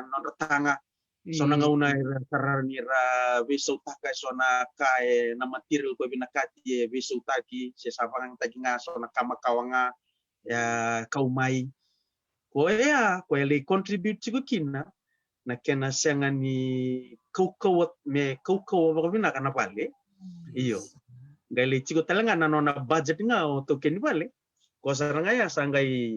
nodra taga. So na gauna era sa rawa ni ra veisautaka e so na ka, e na material ko e vinakati e veisautaki, se sa vakayagataki ga so na ka makawa ga, e a kau mai. Koya, koya e lai contribute tiko kina na kena sega ni kaukauwa, me kaukauwa vakavinaka na vale. Io. Qai lai tiko tale ga na nona budget ga o taukei ni vale. Ko sara ga ya sa qai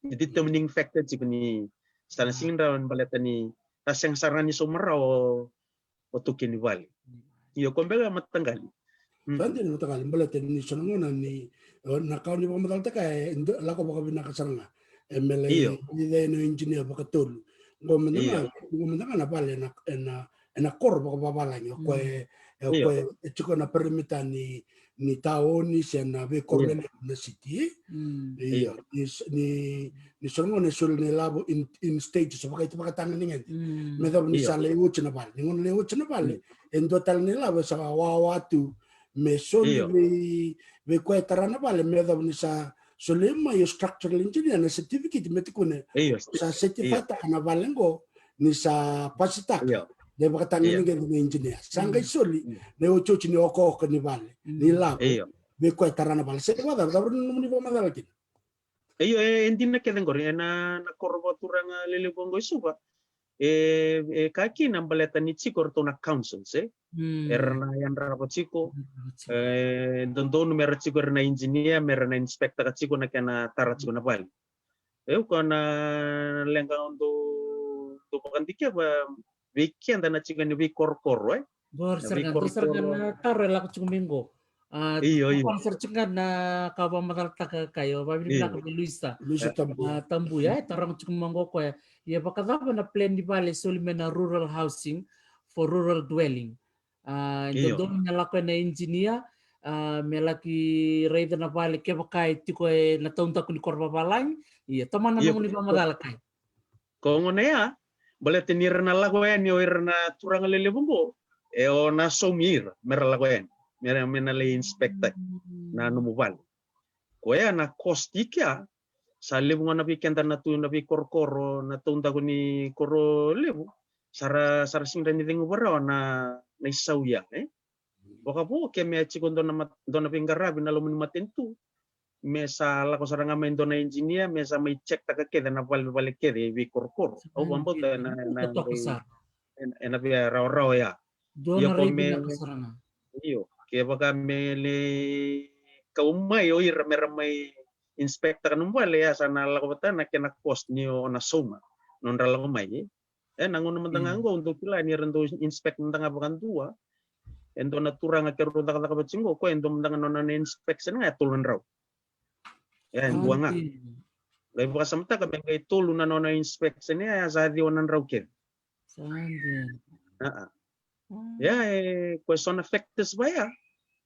determining factor tiko ni sa na sega ni rawa ni baleta ni sa sega sara ga ni sauma rawa o, o taukei ni vale. Io, ko beka mataqali. Mm. Sa dina mataqali, baleta ni so na gauna ni, o, na ka o ni vakamacalataka e do-, lako vakavinaka sara ga. E me lai, io, ni cei na engineer vakatolu. Qo mada ga, io, qo mada ga na vale ena, ena, ena koro vakavavalagi. O koya, e, o koya e tiko na perimeter ni, ni taoni se na veikoro lelevu na city. Mm. Io. Io. Ni s-, ni, ni so na gauna e soli na ilavo in, in stages, vakaita vakatagedegede. Mm. Me yacova ni, io, sa lai oti na vale. Ni gauna lai oti na vale, mm, e dua tale na ilavo e sa wawa tu me soli, io, vei, vei koya e tara na vale, me yacova ni sa soli mai o structural engineer na certificate me tukuna, io, sa certify-taka na vale qo ni sa pasitaka. Io. Na ivakatagedegede, io, na engineer. Sa qai soli, mm, na iotioti ni okaoka ni vale, mm, ni lavo, io, vei koya e tara na vale. Se vakacava, cava na nomuni vakamacala kina? Io, e, e dina kece qori, ena, na koro vakaturaga lelevu qo i Suva. E, e ka kina baleta ni tiko o ratou na councils, e? Mm. Era na yadrava tiko. Yadrava tiko. E dodonu mera tiko era na engineer, mera na inspect-taka tiko na kena tara tiko na vale. E, o koya na leqa au dau, dau vakadikeva vei keda na tiko ni veikorokoro, e? Qori sara ga, qori sara ga na taro e lako tiko mai qo. A, io, io. Qori sara tiko ga na ka vakamacalataka kai, o, vavinavinaka vei Luisa. Luisa Tabuya. A, Tabuya, e, taroga tiko mai qo koya. Ia vakacava na plan ni vale e soli mai na rural housing for rural dwelling. A, io, dodonu me lako ena engineer, a, me laki raica na vale kevaka e tiko ena taudaku ni koro vavalagi. Ia, tomana, io, nomuni vakamacala kai. Ko gona ya, baleta ni ra na lako yani o ira na turaga lelevu qo, e, o na saumi ira mera lako yani, mera, me na lai inspect-taki na nomu vale. Koya na cost i kea, sa levu ga na vei keda na tu na veikorokoro, na taudaku ni koro levu, sa ra, sa ra sega ni cegu varawa na, na isau ya, e? Vakavo ke me a tiko dua na mat-, dua na veiqaravi na loma ni matanitu, me sa lako sara ga mai dua na engineer, me sa mai check-taka kece na valevale kece e veikorokoro. Au vakabauta ena, ena, ena via rawarawa ya. Dua na rai vinaka sara ga. Io, kevaka me lai kau mai o ira mera mai inspect-taka nomu vale, ya sa na lako vata na kena cost ni o na sauma nodra lako mai, e. E, na gauna mada ga qo, au dau kila ni ra dau inspect mada ga vakadua. E dua na turaga keirau cakacaka vata tiko qo, koya e dua mada ga nona inspection ga e tolu na drau. E, e dua ga. Qai vakasamataka me qai tolu na nona inspection, e, ya sa ciwa na drau kece. Sa dina. A, a. Ia, e, ko e so na factors vaya,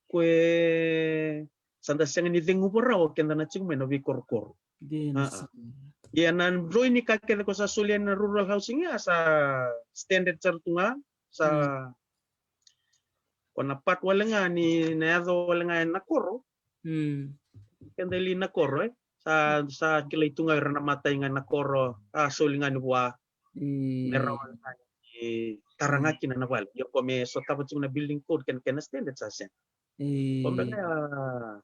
ko e sa da sega ni ceguva rawa keda na tiko mai na veikorokoro. Dina sara. Ia na droi ni ka kece ko sa solia na rural housing ya sa standard sara tu ga, sa ko na part wale ga ni na yaco wale ga ena koro. Keda li na koro, e? Sa, sa kilai tu ga ira na matai ga na koro, a soli ga ni vua. Me rawa ga ni tara ga kina na vale. Ia ko me sotava tiko na building code kei na, kei na standard sa sega. Ko beka ya.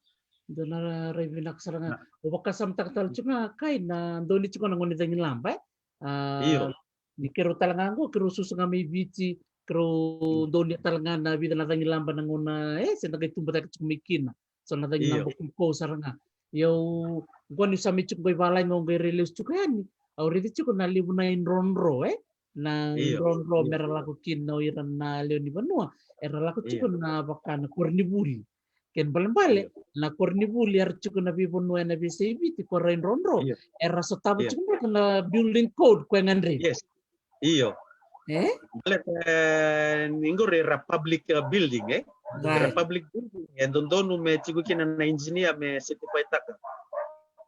Dua na rai vinaka sara ga. O vakasamataka tale tiko ga kai na doni tiko na gone cagilaba, e? A, io. Ni keirau tale ga qo, keirau susu ga mai Viti, keirau donuya tale ga na vica na cagilaba na gauna, e, se da qai tubu cake tiko mai kina. So na cagilaba kaukauwa sara ga. Ia au, qo niu sa mai tiko qo i valagi au qai rai lesu tiko yani. Au raici tiko na levu na idrodro, e? Na idrodro mera lako kina o ira na lewe ni vanua. Era lako tiko na vaka na koronivuli. Kena ibalebale, na koronivuli era tiko na veivanua ena veiyasai Viti ko ra idrodro. Era sotava tiko beka na building code ko e gadrevi. Io. E? Baleta, e, ni qori era public, e, building, e? Era public building, e dodonu me tiko kina na engineer me certify-taka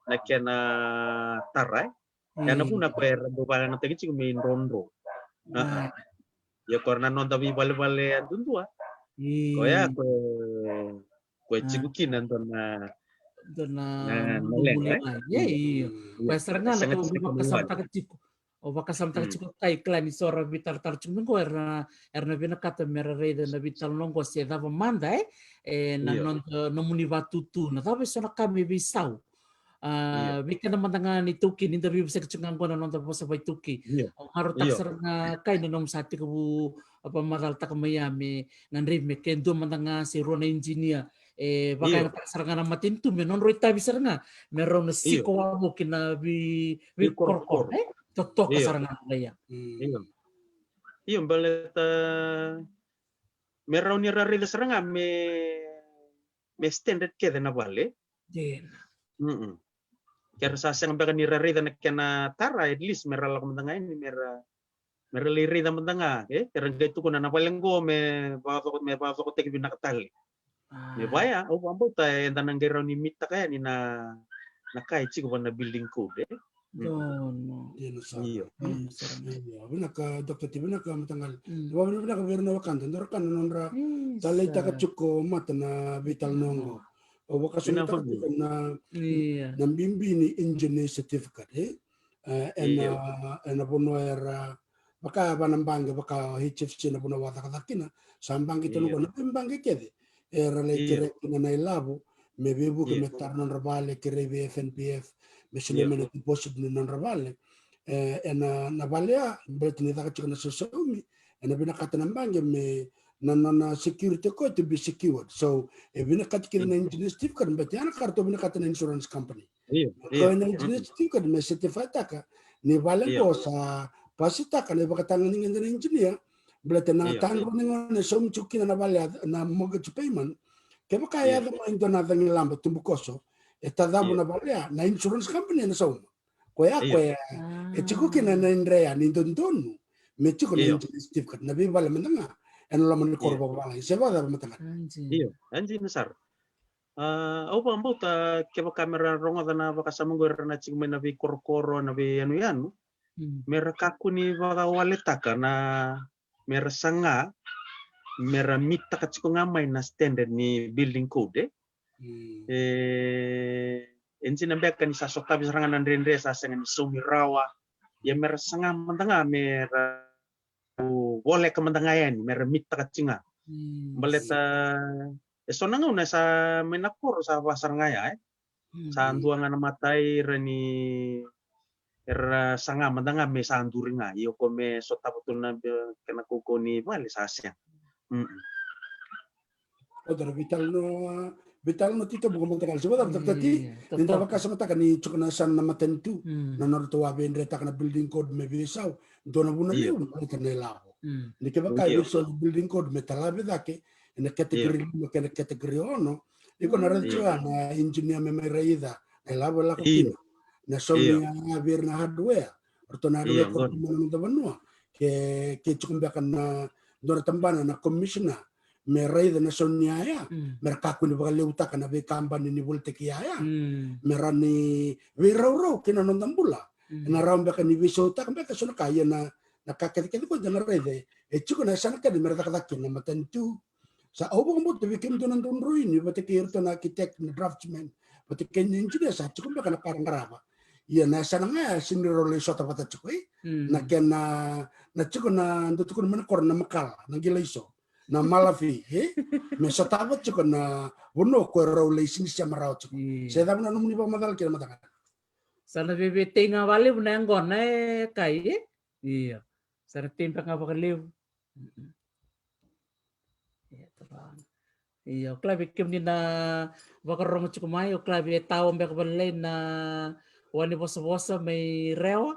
na kena tara, e? Ia na vuna ko era dau vakayagataki tiko me idrodro. Ia ko ira na noda veivalevale yadudua. Koya ko, ko e tiko kina dua na, dua na, na leqa, e? Io, io. Koya sara ga na ka au vakasamataka tiko. O vakasamataka tiko, Kai, kila ni so ra veitaratara tiko mai qo, era, era na vinakata me ra raica na veitalanoa qo se cava mada, e, e na noda, nomuni vatutu, na cava e so na ka me veisau. A, vei keda mada ga ni taukei, ni da veivosaki tiko ga qo na noda vosa vaitaukei. Au marautaka sara ga, Kai, na nomu sa tekivu vakamacalataka mai ya me gadrevi me ke dua mada ga se rua na idinia e vakayagataka sara ga na matanitu me nodrau itavi sara ga me rau na siko wavoki na vei, veikorokoro, e? Totoka sara ga na vale ya. Io. Io, baleta me rau ni ra raica sara ga me, me standard kece na vale. Ke ra sa sega beka ni ra raica na kena tara, at least me ra lako mada ga yani me ra, me ra lai raica mada ga, e? Era qai tukuna na vale qo me vakacoko, me vakacokotaki vinaka tale. Me vaya, au vakabauta eda na qai rawa ni meet-taka yani na, na ka e tiko va na building code, e? Donu. Dina sara. Io, vinaka, Doctor T, vinaka mataqali. Vakavinavinaka vei ira na wekada, dou ra kana na nodra taleitaka tiko mata na veitalanoa qo. Au vakasamataka tiko na, na bibi ni engineer certificate, e? E, ena, ena vanua era, vaka va na baqe, vaka H F C na vanua au a cakacaka kina, sa baqe tale qo, na veibaqe kece era lai kerei kina na ilavo me veivuke me tara nodra vale, kerei vei F N P F me solia mai na deposit ni nodra vale. E, ena, na vale ya, baleta ni caka tiko na sausaumi, ena vinakata na baqe me na nona security o koya to be secured. So e vinakati kina na engineer certificate, baleta ya na ka ratou vinakata na insurance company. Io, io. Koya na engineer certificate me certify-taka ni vale qo sa pasitaka na ivakatagedegede na engineer, baleta na tadrua ni gauna e saumi tiko kina na vale ya na mortgage payment. Kevaka e yaco mai dua na cagilaba tubukoso, e tacavu na vale ya, na insurance company ena sauma. Koya, koya e tiko kina na idre ya ni dodonu me tiko na engineer certificate na veivale mada ga ena loma ni koro vakavalagi, se vakacava mataqali? Io, e dina sara. A, au vakabauta kevaka me ra rogoca na vakasama qo, era na tiko mai na veikorokoro, na veiyanuyanu, me ra kakua ni vakawaletaka na, me ra saga me ra meet-taka tiko ga mai na standard ni building code, e? E, e dina beka ni sa sotavi sara ga na dredre, sa sega ni saumi rawa. Ia me ra saga mada ga me ra voleka mada ga yani, me ra meet-taka tiko ga. Baleta e so na gauna sa mai na koro sa va sara ga ya, e? Sa dua ga na matai, ira ni era saga mada ga me sa duri ga, ia ko me sotava tu na kena kaukauwa ni vale sa sega. Ota na veitalanoa, veitalanoa titobu ka mataqali, se vakacava, Doctor T? Ni da vakasamataka ni tiko na yasana na matanitu na nodratou a veidretaka na building code me veisau, dua na vuna levu na ilavo. Ni kevaka e veisau na building code me talavi cake ena category lima kei na category ono, iko na raica tiko ya na engineer me mai raica na ilavo e lako kina, na saumi ya vei ira na hardware, ratou na hardware, koro mai na noda vanua. Ke, ke tiko beka na dua na tabana na commissioner me raica na saumi yaya, me ra kakua ni vakalevutaka na veikabani ni volitaki yaya, me ra ni veiraurau kei na noda bula. Ena rawa beka ni veisautaka beka e so na ka, ia na, na ka kecekece ko da na raica e tiko na yasana kece me ra cakacaka kina na matanitu. Sa au vakabauta vei kemudou na dau droini vata kei iratou na architect, na draftsman, vata kei na engineer, sa tiko beka na ka ra qarava. Ia na yasana ga ya sega ni rau lai sota vata tiko, e? Na kena, na tiko na, dau tukuna mai na koro na makala, na qilaiso, na malafi, e? Me sotava tiko na vanua ko rau lai sega ni sema rawa tiko. Se cava na nomuni vakamacala kina mataqali? Sa na veivetei ga vakalevu na yaqona, e, Kai, e? Io. Sa na tei beka ga vakalevu. Io, o kila vei kemuni na vakarorogo tiko mai, o kila vei tawa beka vakalailai na wa ni vosavosa mai Rewa.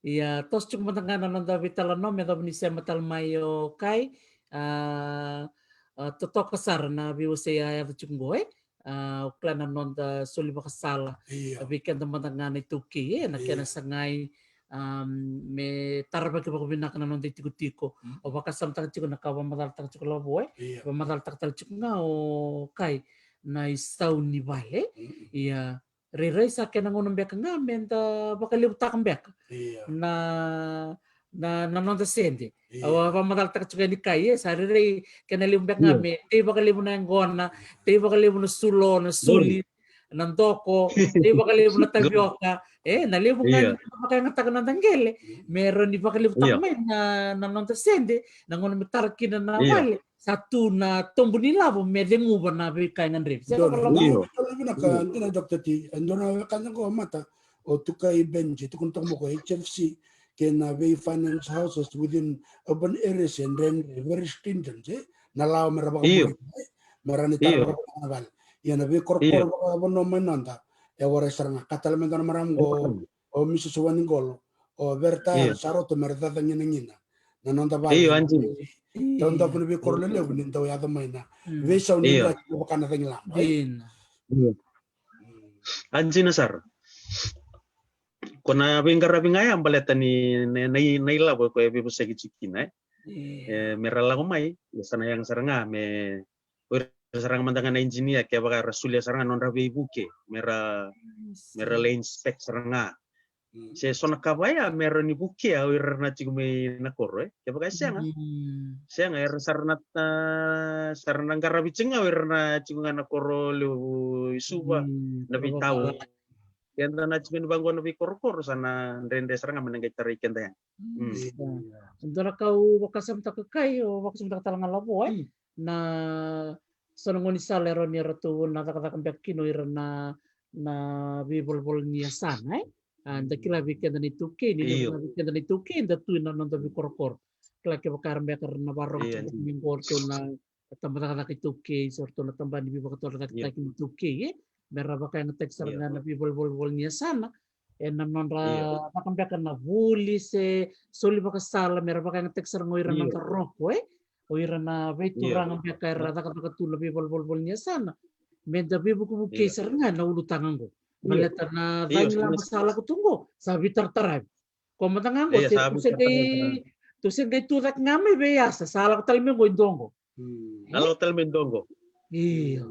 Ia, toso tiko mada ga na noda veitalanoa me yacova ni sema tale mai o Kai. A, a, totoka sara na veiwasei a yaco tiko qo, e? A, o kila na noda soli vakasala vei keda mada ga na iTaukei, e, na kena sagai, a, me taravaki vakavinaka na noda itikotiko. O vakasamataka tiko na ka vamacalataka tiko Lavo, e? Vamacalataka tale tiko ga o Kai na isau ni vale. Ia, rairai sa kena gauna beka ga me da vakalevutaka beka na, na, na noda sede. Au a vamacalataka tiko yani Kai, e, sa rairai kena levu beka ga me tei vakalevu na yaqona, tei vakalevu na sulo, na suli. na doko, levu vakalevu na tavioka. E, na levu ga ni vakayagataka na noda qele, me rawa ni vakalevutaka mai na, na noda sede, na gauna me tara kina na vale, sa tu na tobu ni lavo me ceguva na veika e gadrevi. Se dua na, dua na vinaka, dua na doctor T, e dua na wekada qo, Mata, o Tukai Benji, tukuna toka mai ko H F C, kei na vei finance houses within urban areas e dredre, very stringent, e? Na lawa me ra vakamuri, e? Me ra ni tara na vale. Ia na veikorokoro vakavanua mai noda, e warai sara ga, ka tale me dua na marama qo, o Missus Waniqolo, o Verta, sa rauta me ra cacaginagina na noda vale. Io, Anjina. Taudaku na veikoro lelevu ni dau yaco mai na veisau ni vaka na cagilaba. Anjina sara. Ko na veiqaravi ga ya baleta ni na, na, na ilavo ko e veivosaki tiko kina, e? E, me ra lako mai, e sa na yaga sara ga me, o ira sara ga mada ga na engineer, kevaka era solia sara ga nodra veivuke, me ra, me ra lai inspect sara ga. Se so na ka vaya me ra ni vukea o ira na tiko mai na koro, e? Kevaka e sega. Sega, era sara na, sara na qaravi tiko ga o ira na tiko ga na koro levu i Suva, na veitau. Keda na tiko ni vaqo na veikorokoro sa na dredre sara ga me na qai tarai keda yani. Dua na ka au vakasamataka, Kai, au vakasamataka tale ga Lavo, e? Na so na gaunisala e rawa ni ratou na cakacaka beka kina o ira na, na veivolavola ni yasana, e? A, da kila vei keda na iTaukei, ni levu ga vei keda na iTaukei da tu ina noda veikorokoro. Kila kevaka era beka era na vakarorogo tiko mai qo o ratou na taba cakacaka iTaukei, se o ratou na tabana ni veivakatorocaketaki ni iTaukei, e? Me ra vakayagataki sara ga na veivolavola ni yasana ena nodra caka beka na vuli se soli vakasala, me ra vakayagataki sara ga o ira na nodra roko, e? O ira na veituraga beka era cakacaka tu na veivolavola ni yasana, me da veivukevukei sara ga na ulutaga qo. Baleta na cagilaba sa lako tu qo sa veitarataravi. Ko mada ga qo, se tu se qai, tu se qai tu cake ga mai veiyasa, sa lako tale mai qo e dua qo. Sa lako tale mai dua qo. Io.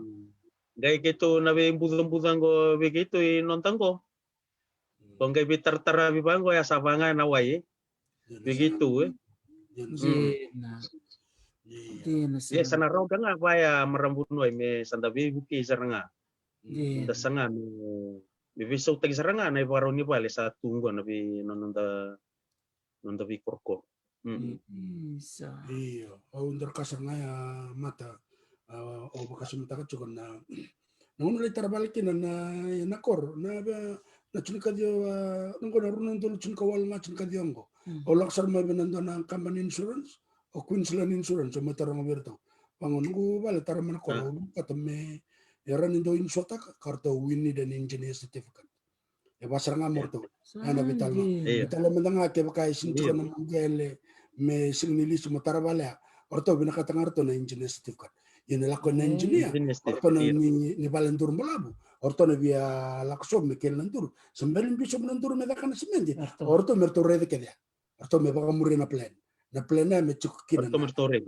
Qai keitou na veibucabuca qo vei keitou i noda qo. Ko qai veitarataravi vaqo, ya sa vaga na wai, e? Vei keitou, e? Dina. Dina sara. Ia sa na rawa ga vaya marama vuniwai me sa da veivukei sara ga. Da saga me, me veisautaki sara ga na ivakarau ni vale sa tu qo na vei, na noda, noda veikorokoro. Isa. Io, au dau kaya sara ga ya, Mata, a, au vakasamataka tiko na, na gauna lai tara vale kina na, na koro, na, na tinikaciwa, a, na gauna rua na udolu tinikawalu ga tinikaciwa qo. Au lako sara mai vei na dua na company insurance, o Queensland Insurance, au mai taroga vei iratou. Vaqo noqu vale tara mai na koro, au vinakata me, e rawa ni dau insuretaka, ka ratou, we need an engineer certificate. E vaka sara ga mo ratou. Ena veitalanoa. Veitalanoa mada ga kevaka e sega ni tiko na nomu qele me sega ni lisi mo tara vale ya. O ratou vinakata ga ratou na engineer certificate. Ia ni lako na engineer, o ratou na ni, ni vale duru balavu. O ratou na via lako sobu me kele na duru. Se bera ni biu sobu na duru me caka na simede. O ratou me ratou raica kece ya. Ratou me vakamuria na plan. Na plan ya me tiko kina na.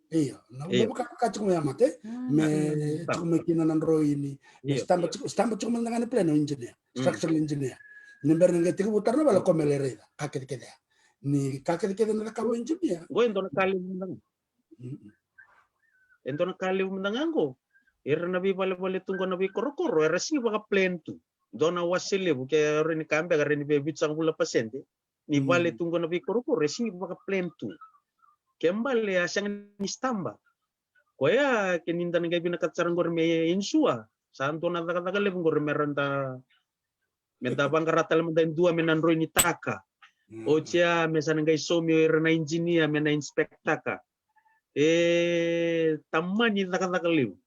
Io, na, na vakavaka tiko mai ya, Mata, e? Me tiko mai kina na drawing ni, me stamp tiko, stamp tiko mada ga na plan o engineer, structural engineer. Ni bera ni qai tekivu tara na vale, ko me lai raica ka kecekece ya. Ni ka kecekece na cakava o engineer. Qo e dua na ka levu mada ga. E dua na ka levu mada ga qo. Era na veivalevale tu qo na veikorokoro, era sega ni vaka plan tu. Dua na wase levu ke rawa ni ka beka, rawa ni vei vitusagavulu na pasede ni vale tu qo na veikorokoro e sega ni vaka plan tu. Ke bale a sega ni stamp. Koya ke ni da na qai vinakata sara qori me insure, sa dua na cakacaka levu qori me ra da, me da vaqara tale mada e dua me na droinitaka. Oti ya me sa na qai saumi o ira na engineer me na inspect-taka. E tamani cakacaka levu.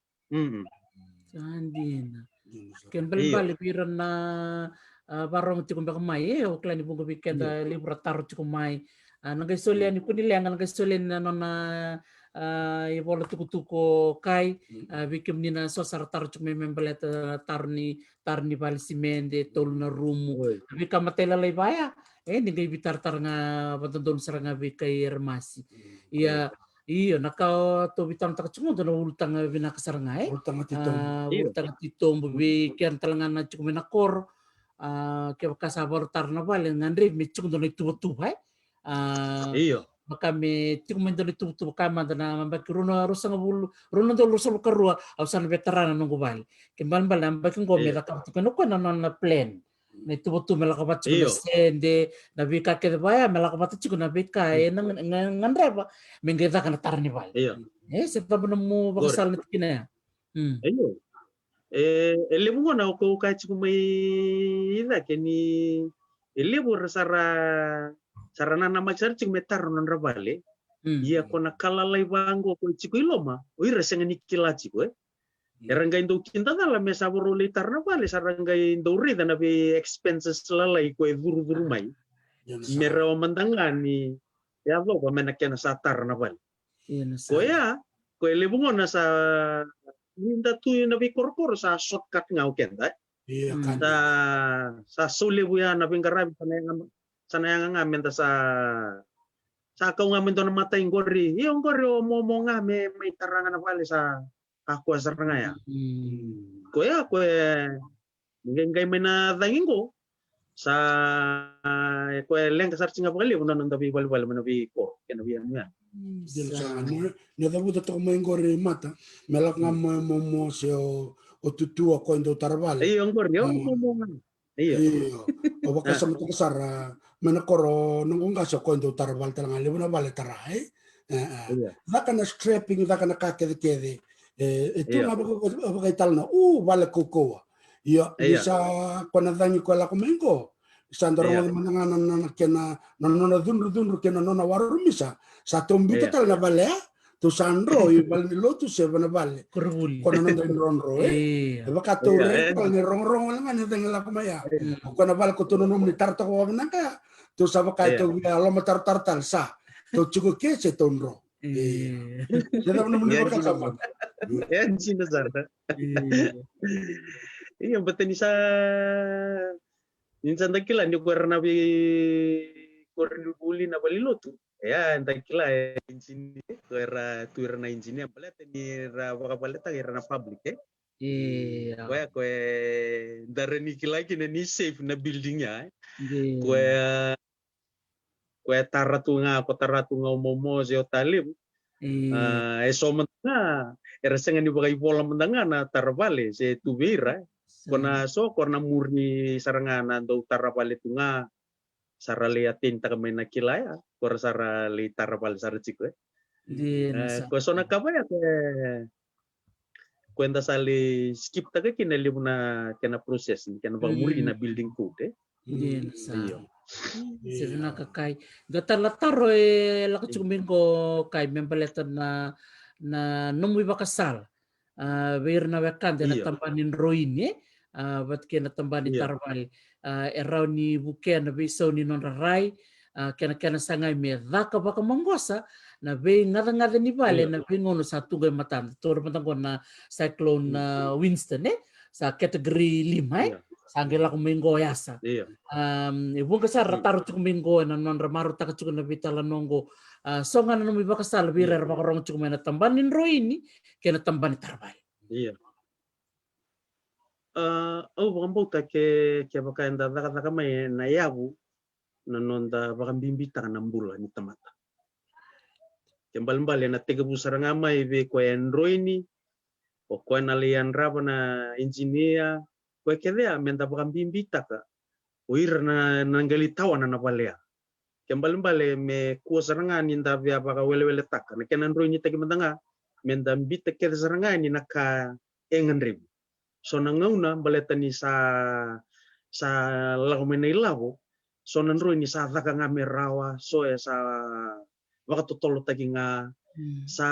Sa dina. Ke balebale vei ira na, a, vakarorogo tiko beka mai, e, au kila ni vuqa vei keda levu ra taro tiko mai. A, na qai solia ni kua ni leqa, na qai solia ni na nona, a, ivola tukutuku o Kai, a, vei kemuni na so sa ra taro tiko mai me baleta taro ni, taro ni vale simede, tolu na rumu. Na veika matailalai vaya, e, ni qai veitaratara ga vakadodonu sara ga vei Kai Eremasi. Ia, io, na ka tou veitalanoataka tiko qo dua na ulutaga vinaka sara ga, e? Ulutaga titobu. A, ulutaga titobu vei keda tale ga na tiko mai na koro. A, kevaka sa vakarautaka na vale, gadrevi me tiko dua na ituvatuva, e? A, io. Vaka me tiko mai dua na ituvatuva ka mada na yabaki rua na ruasagavulu, rua na udolu ruasagavulu ka rua, au sa na via tara na noqu vale. Ke balebale na yabaki qo me cakava tiko na koya na nona plan. Na ituvatuva me lako vata tiko na sede, na veika kece vaya me lako vata tiko na veika e na ga- ga- gadreva me qai caka na tara ni vale. E se cava na nomu vakasala na tikina ya? Mm. E levu gona o kau kaya tiko mai i cake ni e levu era sa ra sa ra nanamaki sara tiko me tara nodra vale. Ia ko na ka lalai vaqo ko e tiko i loma o ira sega ni kila tiko e. Era qai dau kidacala me sa varau lai tara na vale, sa ra qai dau raica na vei expenses lalai ko e curucuru mai me rawa mada ga ni yacova me na kena sa tara na vale. Koya ko e levu gona sa ni da tu na veikorokoro sa shortcut ga o keda. Sa sa sau levu ya na veiqaravi sa na yaga sa na yaga ga me da sa sa kau ga me dua na matai qori, io qori o momo ga me mai tara ga na vale sa kakua sara ga ya. Koya ko e qai mai na cagi qo sa e ko e leqa sara tiko ga vakalevu na noda veivalevale mai na veikoro kei na veiyanuyanu. Ni cavuta toka mai qori mata me lako ga mo momo se o tutua ko e dau tara vale. Io qori o momo ga. Io. O vakasamataka sara mai na koro noqu qase o koya dau tara vale tale ga, levu na vale tara e. Caka na strapping, caka na ka kecekece. E tu ga vakaitala na u vale kaukauwa. Io ni sa ko na cagi ko e lako mai qo sa da rogoca mada ga na kena na nona cudrucudru kei na nona warumisa. Sa tou biuta tale na vale a tou sa dro i vale ni lotu se vana vale. Ko na noda i drodro e. E vaka tou raica tale ni rogorogo wale ga ni cagi lako mai a. Ko na vale ko tou nanuma ni tara toka vakavinaka ya. Tou sa vaka e tou via loma tarotaro tale sa tou tiko ke se tou dro. E cava nomuni vakasama? E dina sara. Io bata ni sa ni sa da kila ni ko era na vei ko era ni vuli na vale ni lotu. Ia da kila e injinia, ko era tu ira na injinia baleta ni ra vakavaletaka ira na public e. Koya ko e dara ni kila kina ni safe na building ya e. Koya koya tara tu ga, ko tara tu ga o momo se o talevu. E so mada ga era sega ni vakaivola mada ga na tara vale se tu vei ira. Ko na so ko na muri sara ga na dau tara vale tu ga. Sa ra lai atenitaka mai na kila ya ko ra sa ra lai tara vale sara tiko e. Ko so na ka vaya ko e ko eda sa lai skiptaka kina e levu na kena process ni kena vakamuri na building code e. Io. Se vinaka Kai. Da tala taro e lako tiko mai qo Kai me baleta na na nomu ivakasala. A vei ira na wekada ena tabana ni droini e, a vata kei na tabana ni taravale. A e rawa ni vukea na veisau ni nodra rai, a kena kena sagai me caka vakamaqosa na veigacagaca ni vale ena veigauna sa tu qo e matada. Taura mada qo na Cyclone Winston e, sa category lima e. Sa qai lako mai qo e asa. E vuqa sara ra taro tiko mai qo ena nodra marautaka tiko na veitalanoa qo. A so ga na nomu ivakasala vei ira era vakarogo tiko mai na tabana ni droini kei na tabana ni taravale. Ia au vakabauta ke kevaka eda cakacaka mai ena yavu na noda vakabibitaka na bula ni tamata. Ke balebale ena tekivu sara ga mai vei koya e droini, o koya na lai yadrava na injinia, koya kece ya meda vakabibitaka o ira na qai lai tawana na vale ya. Ke balebale me kua sara ga ni da via vakaweleweletaka na kena droinitaki mada ga, meda bita kece sara ga ni na ka e gadrevi. So na gauna baleta ni sa sa lako mai na ilavo, so na droini sa caka ga me rawa, so e sa vakatotolotaki ga. Sa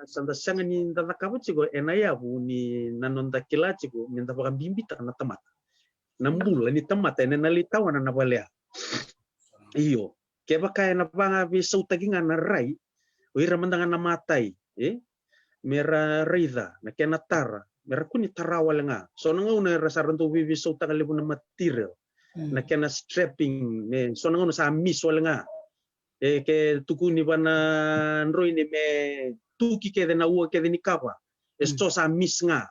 sa da sega ni da cakava tiko ena yavu ni na noda kila tiko meda vakabibitaka na tamata, na bula ni tamata ena na lai tawana na vale ya. Io, kevaka ena vagaveisautaki ga na rai o ira mada ga na matai e, me ra raica na kena tara, me ra kua ni tara wale ga. So na gauna era sa ra dau veiveisautaka levu na material, na kena strapping, me so na gauna sa miss wale ga. E ke tukuni vana droini me tuki kece na ua kece ni kava, e so sa miss ga.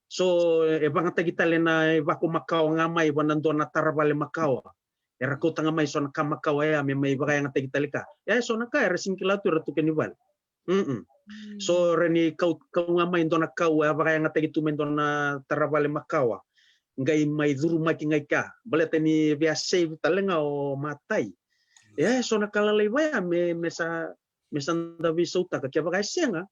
So e vagataki tale na ivako makawa ga mai vana dua na taravale makawa. Era kauta ga mai so na ka makawa ya me mai vakayagataki tale ka. E so na ka era sega ni kila tu era tuka ni vale. Mm. So ra ni kau, kau ga mai dua na kau e vakayagataki tu mai dua na taravale makawa. Qai mai curumaki ga i kea. Baleta ni via save tale ga o matai. E so na ka lalai vaya me, me sa, me sa da veisautaka. Kevaka e sega,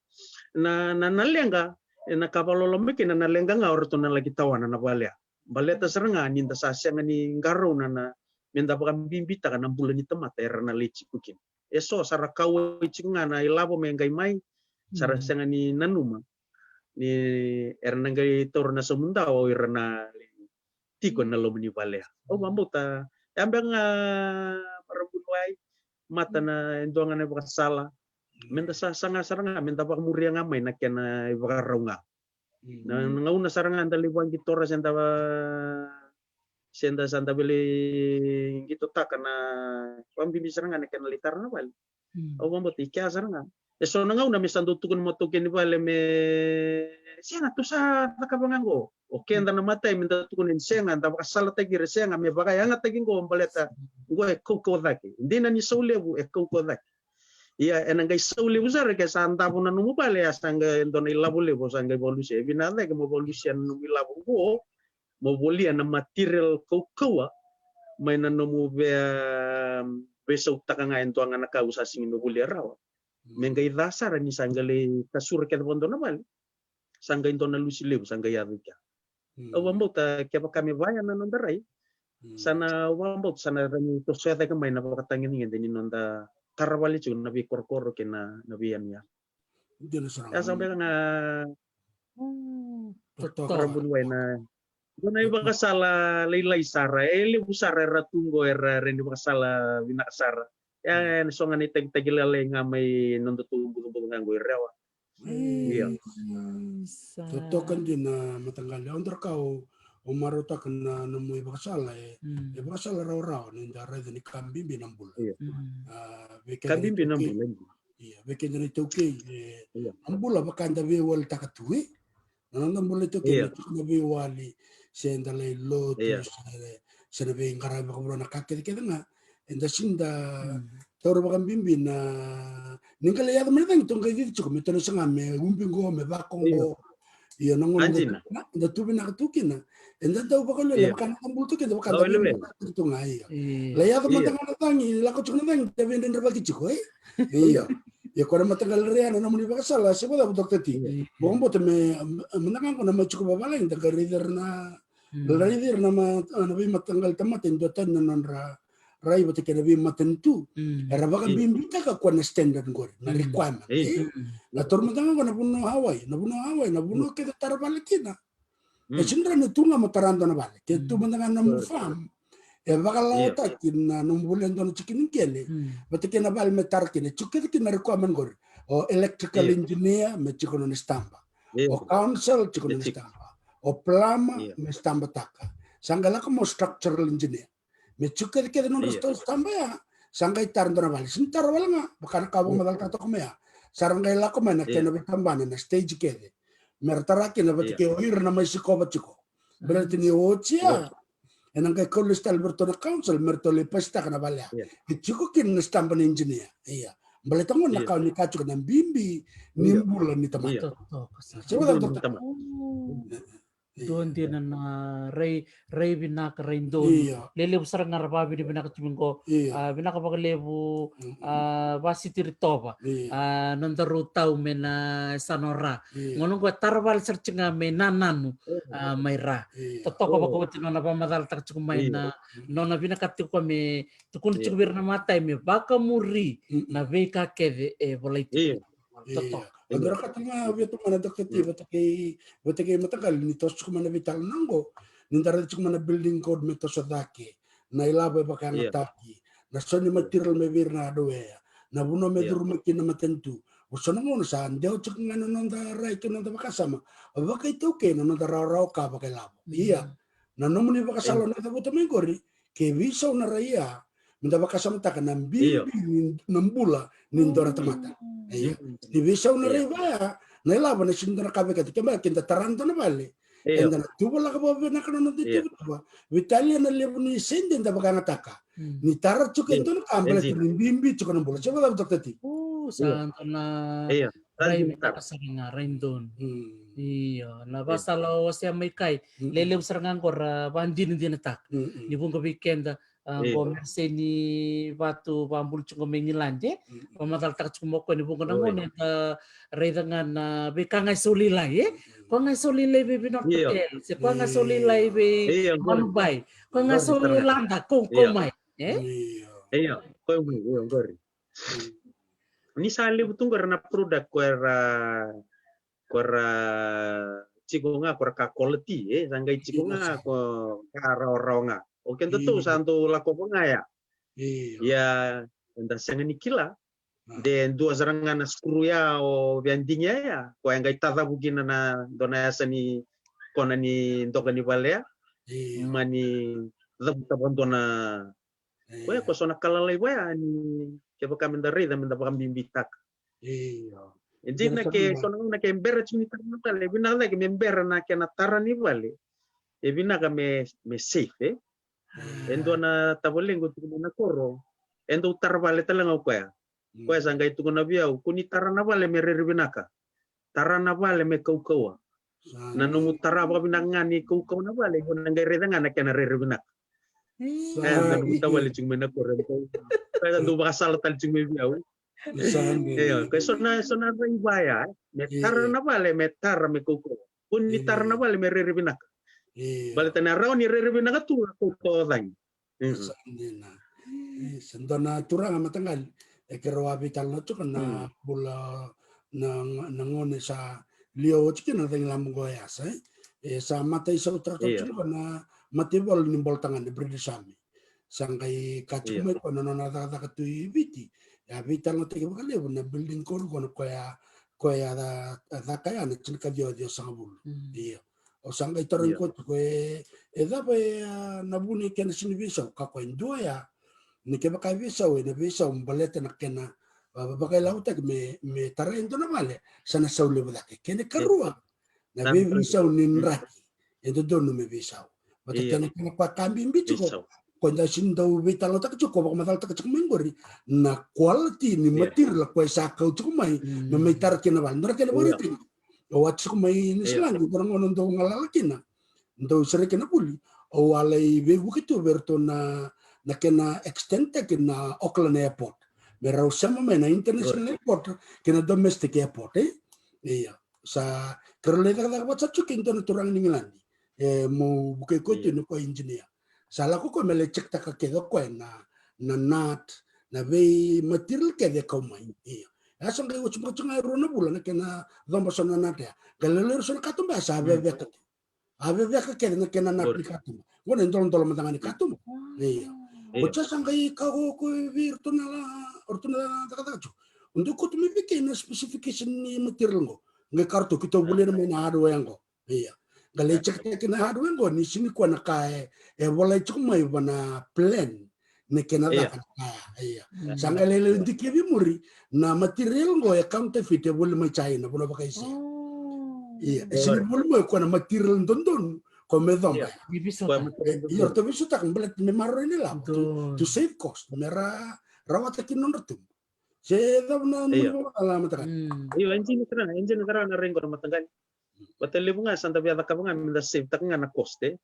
na, na, na leqa, e na ka vakaloloma kina na leqa ga o ratou na laki tawana na vale ya. Baleta sara ga ni da sa sega ni qarauna na, me da vakabibitaka na bula ni tamata era na lai tiko kina. E so sa ra kauwai tiko ga na ilavo me qai mai, sa ra sega ni nanuma ni era na qai taura na samudawa o ira na lai tiko ena loma ni vale ya. Au vakabauta, ya beka ga, marama buluwai, mata na e dua ga na ivakasala me da sa saga sara ga me da vakamuria ga mai na kena ivakarau ga. Na, na gauna sara ga da lai vaqitora se da va, se da sa da via lai qitotaka na, vakabibi sara ga na kena lai tara na vale. Au vakabauta i kea sara ga. E so na gauna me sa dau tukuna mai o taukei ni vale me, sega, tou sa cakava ga qo. O keda na matai me da tukuna ni sega, da vakasalataki ira, sega, me vakayagataki qo baleta qo e kaukauwa cake. Dina ni sau levu e kaukauwa cake. Ia, ena qai sau levu sara ke sa davo na nomu vale, ia sa qai dua na ilavo levu sa qai vakalusia. E vinaka cake mo vakalusia na nomu ilavo qo, mo volia na material kaukauwa mai na nomu via, veisautaka ga e dua ga na ka au sa sega ni volia rawa. Me qai ca sara ni sa qai lai kasura kece vakadua na vale. Sa qai dua na lusi levu sa qai yaco i kea. Au vakabauta kevaka me vaya na noda rai, sa na, au vakabauta sa na rawa ni tosoya cake mai na vakatagedegede ni noda tara vale tiko na veikorokoro kei na, na veiyanuyanu. Dina sara. Ya sa beka ga. Totoka. Marama buluwai, na dua na ivakasala lailai sara, e levu sara era tu qo era, era ni vakasala vinaka sara. Ya, e na so ga na itakitaki lalai ga mai noda tu bucabuca ga qo i Rewa. Ia. Totoka dina mataqali. Au dara ka au marautaka na nomu ivakasala, e, e vakasala rawarawa ni da raica ni ka bibi na bula. Ka bibi na bula. Ia, vei keda na itaukei, e, na bula vaka da veiwalitaka tu, e. Na noda bula itaukei, na tiko na veiwali, se da lai lotu, se, se na veiqaravi vakavula, na ka kecekece ga. Eda sega ni da taura vakabibi na, ni qai lai yaco mai na cagi, tou qai cici tiko me tou na saga me ubi qo, me vako qo. Ia, na gauna da, da tu vinaka tu kina, eda dau vakawelewele, vaka na bula tu kina, vaka da vakawelewele tu ga, ia. Lai yaco mada ga na cagi, lako tiko na cagi, da veidredrevaki tiko, e? Ia. Ia ko na mataqali rai ya na nomuni vakasala, se vakacava, Doctor T? Vakabauta me, mada ga ko na mai tiko vavalagi, da qai raici ira na, raici ira na ma, na veimataqali tamata e duatani na nodra rai vata kei na veimatanitu. Era vakabibitaka ko na standard qori, na requirement. Na taura mada ga ko na vanua Hawaii, na vanua Hawaii, na vanua kece tara vale kina. E sega ni tu ga mo tara dua na vale. Ke tu mada ga na nomu farm, e vakalawataki na nomu volia dua na tikini qele vata kei na vale me tara kina. E tiko kece kina na requirement qori. O electrical engineer me tiko na nona stamp. O council tiko na nona stamp. O plumber me stamp taka. Sa qai lako mai o structural engineer. Me tiko kece kece na nodra stamp ya. Sa qai tara dua na vale. Sega ni tara wale ga. Vaka na ka vakamacalataka toka mai ya. Sa ra qai lako mai na kena veitabana na stage kece. Me ra tara kina vata kei o ira na mai sikova tiko. Baleta ni oti ya, ena qai kau lesu tale vei ratou na council me ratou lai pasitaka na vale ya. E tiko kina na stamp na engineer. Ia. Baleta gona na ka ni ka tiko na bibi ni bula ni tamata. Se vakacava, Doctor? Dua dina na rai, rai vinaka, rai donu. Lelevu sara ga ra vakavinavinaka tiko mai qo. A, vinaka vakalevu, a, Vasiti Ritova. A, nodaru tau mai na yasana o Ra. Gauna qo e tara vale sara tiko ga me nananu, a, mai Ra. Totoka vakauti nona vakamacalataka tiko mai na, nona vinakata tiko me tukuna tiko vei ira na matai me vakamuri na veika kece e volai tiko. Totoka. Ia. Au dau raica tiko ga vei iratou mai na Doctor T, vata kei, vata kei mataqali ni toso tiko mai na veitalanoa qo, ni da raica tiko mai na building code me toso cake, na ilavo e vakayagataki, na so ni material me vei ira na hardware, na vanua me curu mai kina na matanitu. O so na gauna sa dewa tiko ga na noda rai kei na noda vakasama vakaitaukei, na noda rawarawa ka vakailavo. Ia. Na nomuni vakasala o na cavuta mai qori, ke veisau na rai ya, me da vakasamataka na bibi ni, na bula ni dua na tamata. Ia. Ni veisau na rai vaya, na ilavo na sega ni dua na ka vei keda, kevaka keda tara dua na vale. Eda na tuvalaka vakavinaka na noda ituvatuva. Veitalia na levu ni sede eda vakayagataka. Ni tara tiko e dua na ka baleta ni bibi tiko na bula. Se vakacava, Doctor T? Sa dua na rai vinaka sara ga, rai donu. Io, na vakasala o wasea mai kai. Lelevu sara ga qo ra vakadinadinataka. Ni vuqa vei keda a, qo Mersey Nivatu, vakabula tiko qo mai Igiladi, e? Vakamacalataka tiko mai o koya ni vuqa na gauna eda raica ga na veika ga e sau lailai, e? Koya ga e sau lailai vei Vinaka Hotel, se koya ga e sau lailai vei Manubai, koya ga e sau lada kaukauwa mai, e? Io, koya mai, io, qori. Ni sa levu tu qori na product ko era, ko era tiko ga, ko era ka quality, e, sa qai tiko ga ko ka rawarawa ga. O kedatou sa dau lakova ga ya. Ia, eda sega ni kila. De dua sara ga na screw ya o via digia ya, ko e qai tacavu kina na dua na yasa ni kona ni doka ni vale ya. Mani cavuta vakadua na Koya ko so na ka lalai vaya ni kevaka meda raica meda vakabibitaka. Io. E dina ke so na gauna ke bera tiko ni tara na vale, e vinaka cake me bera na kena tara ni vale. E vinaka me, me safe, e? E dua na tavalequ tiko mai na koro. E dau tara vale tale ga o koya. Koya sa qai tukuna vei au, ko ni tara na vale me rere vinaka. Tara na vale me kaukauwa. Na nomu tara vakavinaka ga ni kaukauwa na vale, iko na qai raica ga na kena rere vinaka. E, na nomu tavale tiko mai na koro. Koya sa dau vakasala tale tiko mai vei au. Io, koya so na, so na rai vaya, e. Me tara na vale, me tara me kaukauwa. Ko ni tara na vale me rere vinaka. Baleta na rawa ni rere vinaka tu, a kaukauwa cagi. Sa dina. E, sa dua na turaga mataqali e keirau a veitalanoa tiko na bula na, na gone sa liwa oti kina na cagilaba oqo e yasa, e. E sa mata isau tara tiko na mataivalu ni Bolatagane, British Army. Sa qai ka tiko mai koya na nona cakacaka tu i Viti. E a veitalanoataki vakalevu na building code qo na koya, koya a caka ya na tinikaciwa ciwasagavulu. Io. Au sa qai tarogi koya tiko e, e cava e, a, na vuna e kena sega ni veisau, kaya o koya e dua ya. Ni kevaka e veisau, ena veisau baleta na kena, a, vakailavoitaki me, me tara e dua na vale, sa na sau levu cake. Kena ikarua, na veiveisau ni draki, e dodonu me veisau. Vata kena, kena koya ka bibi tiko. Ko da sega ni dau veitalanoataka tiko, ko vakamacalataka tiko mai qori na quality ni material koya sa kau tiko mai me mai tara kina na vale. Dua na kena vakaraitaki. Au a tiko mai Niusiladi, dua na gauna dau galala kina, dau sereki na vuli. Au a lai veivuke tu vei iratou na, na kena extend taki na Auckland Airport me rau sema mai na international airport kei na domestic airport, e? Ia. Sa keirau lai cakacaka vata sara tiko kei dua na turaga ni Igiladi. E, meu vukei koya tu ni koya engineer. Sa lako koya me lai check taka kece o koya na, na nut, na vei material kece e kau mai. Ia. E a sa qai oti beka tiko ga e rua na vula na kena coba so na nut ya. Qai lai raica so na katuba ya sa veveka tu. A veveka kece na kena nut ni katuba. Qo na idolodolo mada ga ni katuba. Ia. Oti ya sa qai kaya o koya vei iratou na, iratou na cakacaka tiko. O dou kauta mai vei kei na specification ni material qo. Qai kaya o ratou, keitou volia mai na hardware qo. Ia. Qai lai check taki na hardware qo ni sega ni koya na ka e, e volai tiko mai va na plan. Na kena caka na ka ya. Ia. Sa qai lai lai dikevi muri na material qo e counterfeit, e voli mai China, vanua vakaisea. Ia. E sega ni voli mai koya na material dodonu ko me coba. Ia, ratou veisautaka baleta me maroroi na ilavo. To, to save cost. Me ra, rawata kina nodra tubu. Se cava na nomu vakala mataqali? Io, e dina sara, e dina sara na rai qo na mataqali. Vata levu ga sa da via cakava ga meda save taka ga na cost, e.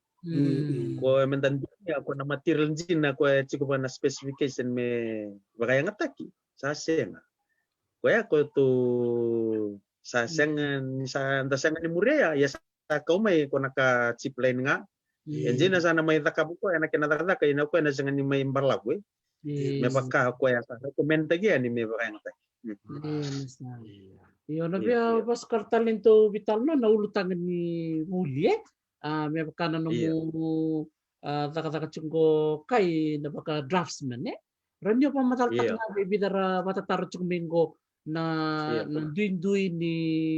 Ko meda dina ko na material dina ko e tiko va na specification me vakayagataki. Sa sega. Koya ko tu sa sega ni sa da sega ni muria, ia sa sa kau mai ko na ka cheap line ga. E dina sa na mai cakava koya na kena cakacaka, ia na koya na sega ni mai balavu, e. Me vaka koya sa recommend taki yani me vakayagataki. Io, na via vakasukara tale ni tou veitalanoa na ulutaga ni vuli, e. A, me vaka na nomu, a, cakacaka tiko qo kai na vaka draftsman, e. Rawa ni o vakamacalataka ga vei vica ra vatataro tiko mai qo na, na duidui ni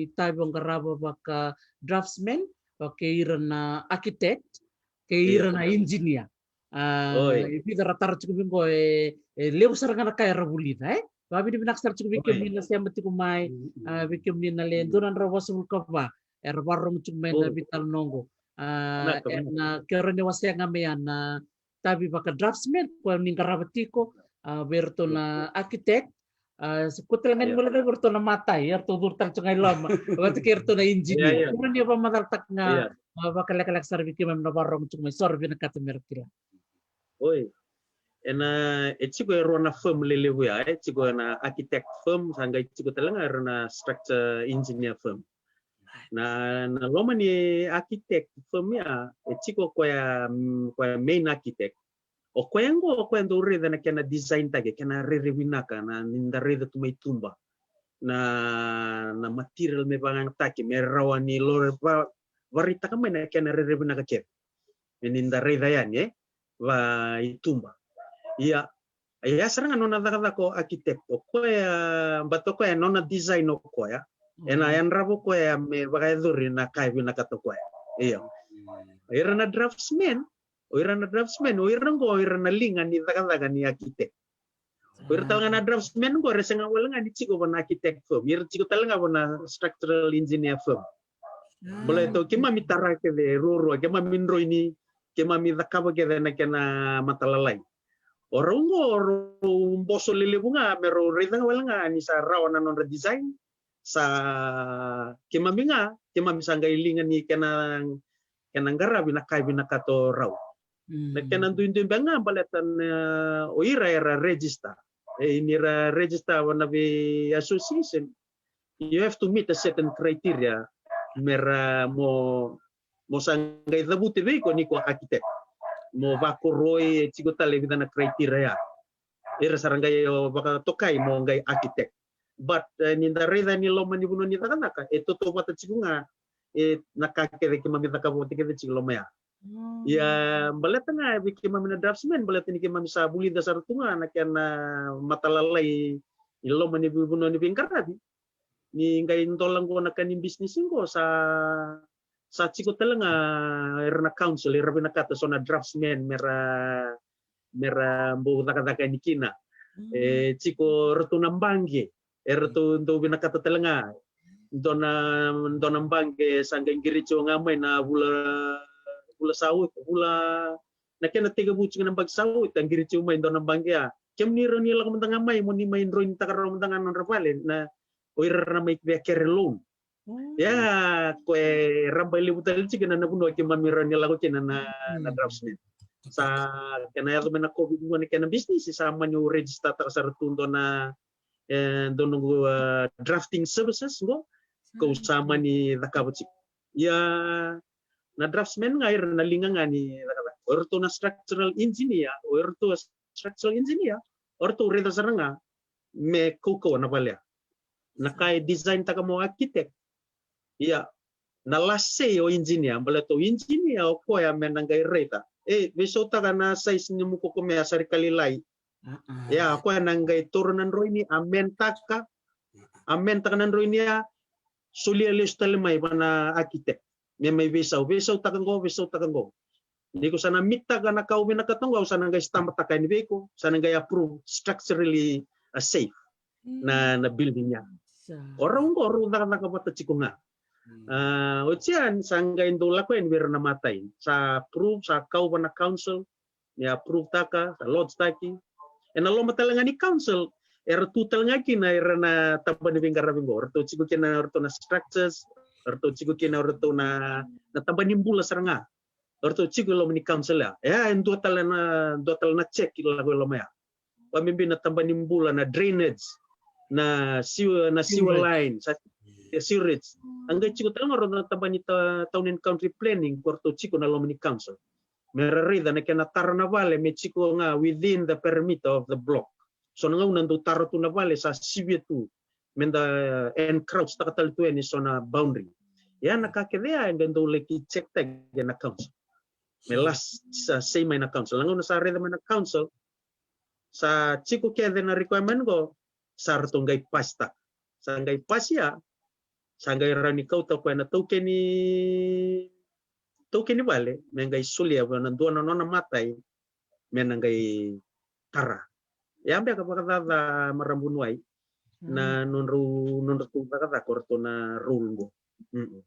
itavi o qarava vaka draftsman, vaka kei ira na architect, kei ira na engineer. A, e vica ra taro tiko mai qo, e, e levu sara ga na ka era vulica, e. Vakavinavinaka sara tiko vei kemuni na sema tiko mai, a, vei kemuni na le dua na drau vasagavulu ka va era vakarorogo tiko mai na veitalanoa qo. Ah, na, na kero ni wasea ga mai ya na tavi vaka draftsman, ko ni qarava tiko, ah, vei iratou na architect, ah, se ko tale ga ni gole vei iratou na matai, iratou curu tale tu ga i loma, vata kei iratou na engineer. Kuro ni vakamacalataka ga, ah, vakalekaleka sara vei keimami na vakarorogo tu mai, soro vinakata me ra kila. Oi. Ena, e tiko e rua na firm lelevu ya, e tiko na architect firm, sa qai tiko tale ga era na structure engineer firm. Na, na loma ni architect firm ya, e tiko koya, mm, koya main architect. O koya qo, o koya dau raica na kena design taki, kena rere vinaka, na ni da raica tu mai tuba. Na, na material me vagataki, me rawa ni lore va, varaitaka mai na kena rere vinaka kece. Me ni da raica yani, e, va i tuba. Ia, ia sara ga nona cakacaka o architect o koya, but o koya nona design o koya. Ena, mhm, yadrava o koya me vakayacori na ka e vinakata o koya. Io. Mm. Ira na draftsman, o ira na draftsman, o ira qo, o ira na liga ni cakacaka ni architect. O ira tale ga na draftsman qo, era sega wale ga ni tiko va na architect firm. Ira tiko tale ga va na structural engineer firm. Ah. Baleta o keimami tara kece ruarua, keimami droini, keimami cakava kece na kena matalalai. O rau qo, o rau boso lelevu ga, me rau raica ga wale ga ni sa rawa na nodra design. Sa keimami ga, keimami sa qai liga ni kena, kena qaravi na ka e vinakata o rau. Mm. Na kena duidui beka ga baleta na, o ira era register. E, ni ra register va na vei association, you have to meet a certain criteria me ra mo, mo sa qai cavuti vei iko ni ko architect. Mo vakoroi, e tiko tale e vica na criteria ya. Era sa ra qai, o, vakatokai mo qai architect. But, e, ni da raica ni loma ni vanua ni cakacaka, e tautauvata tiko ga, e, na ka kece keimami cakava oti kece tiko loma ya. Mm. Ia, baleta ga vei keimami na draftsman, baleta ni keimami sa vulica sara tu ga na kena matalalai i loma ni veivanua ni veiqaravi. Ni qai dola qo na ka ni business qo sa, sa tiko tale ga era na council, era vinakata so na draftsman me ra, me ra bau cakacaka yani kina. Mm. E tiko ratou na baqe, eratou dau vinakata tale ga. Dua na, dua na baqe sa qai qiriti au ga mai na vula, vula sa oti, vula, na kena tekivu tiko na baqe sa oti, a qiriti au mai dua na baqe ya. Kemuni rawa ni lako mada ga mai, mo ni mai droinitaka rawa mada ga na nodra vale, na o ira na mai via kere loan. Mm. Ia, ko e rabailevu tale tiko na, na vanua keimami rawa ni lako kina na, na, na draftsman. Sa kena yaco mai na COVID qo na kena business, sa mani au register taka sara tu dua na, e, dua noqu, e, drafting services qo, kau sa mani cakava tiko. Ia, na draftsman ga ira na liga ga ni cakacaka. O iratou na structural engineer, o iratou structural engineer, o ratou raica sara ga me kaukauwa na vale ya. Na ka e design taka mo architect. Ia, na last say o engineer, baleta o engineer o koya me na qai raica. E, veisautaka na size ni nomu kokomea sa rika lailai. Ia, o koya na qai taura na droini, amend taka, amend taka na droini ya, solia lesu tale mai va na architect. Me mai veisau, veisautaka qo, veisautaka qo. Ni ko sa na meet taka na ka au vinakata qo, au sa na qai stamp taka yani vei iko, sa na qai approve structurally, a, safe na, na building ya. O rau qo, rau cakacaka vata tiko ga. A, oti ya sa qai dau lako yani vei ira na matai. Sa approve, sa kau va na council, ni approve taka, sa lodge taki. Ena loma tale ga ni council, era tu tale ga kina ira na taba ni veiqaravi qo. Ratou tiko kina ratou na structures, ratou tiko kina ratou na, na taba ni bula sara ga. Ratou tiko i loma ni council ya. E, e dua tale na, dua tale na check i lako i loma ya. Vakabibi na taba ni bula, na drainage, na sewer, na sewer line, sa, e, sewerage. A qai tiko tale ga ratou na taba ni ta, town and country planning, ko ratou tiko na loma ni council. Me ra raica na kena tara na vale me tiko ga within the perimeter of the block. So na gauna dau tara tu na vale sa sivia tu, me da encroach taka tale tu yani so na boundary. Ia na ka kece ya e qai dau laki check taki na council. Me last sa say mai na council. Na gauna sa raica mai na council, sa tiko kece na requirement qo, sa ratou qai pass taka. Sa qai pass ya, sa qai rawa ni kauta koya na taukeni, taukeni vale, me qai solia vei na dua na nona matai, me na qai tara. Ya beka vakacaca, Marabunuai, na nodrau, nodratou cakacaka o ratou na rule qo. Mm.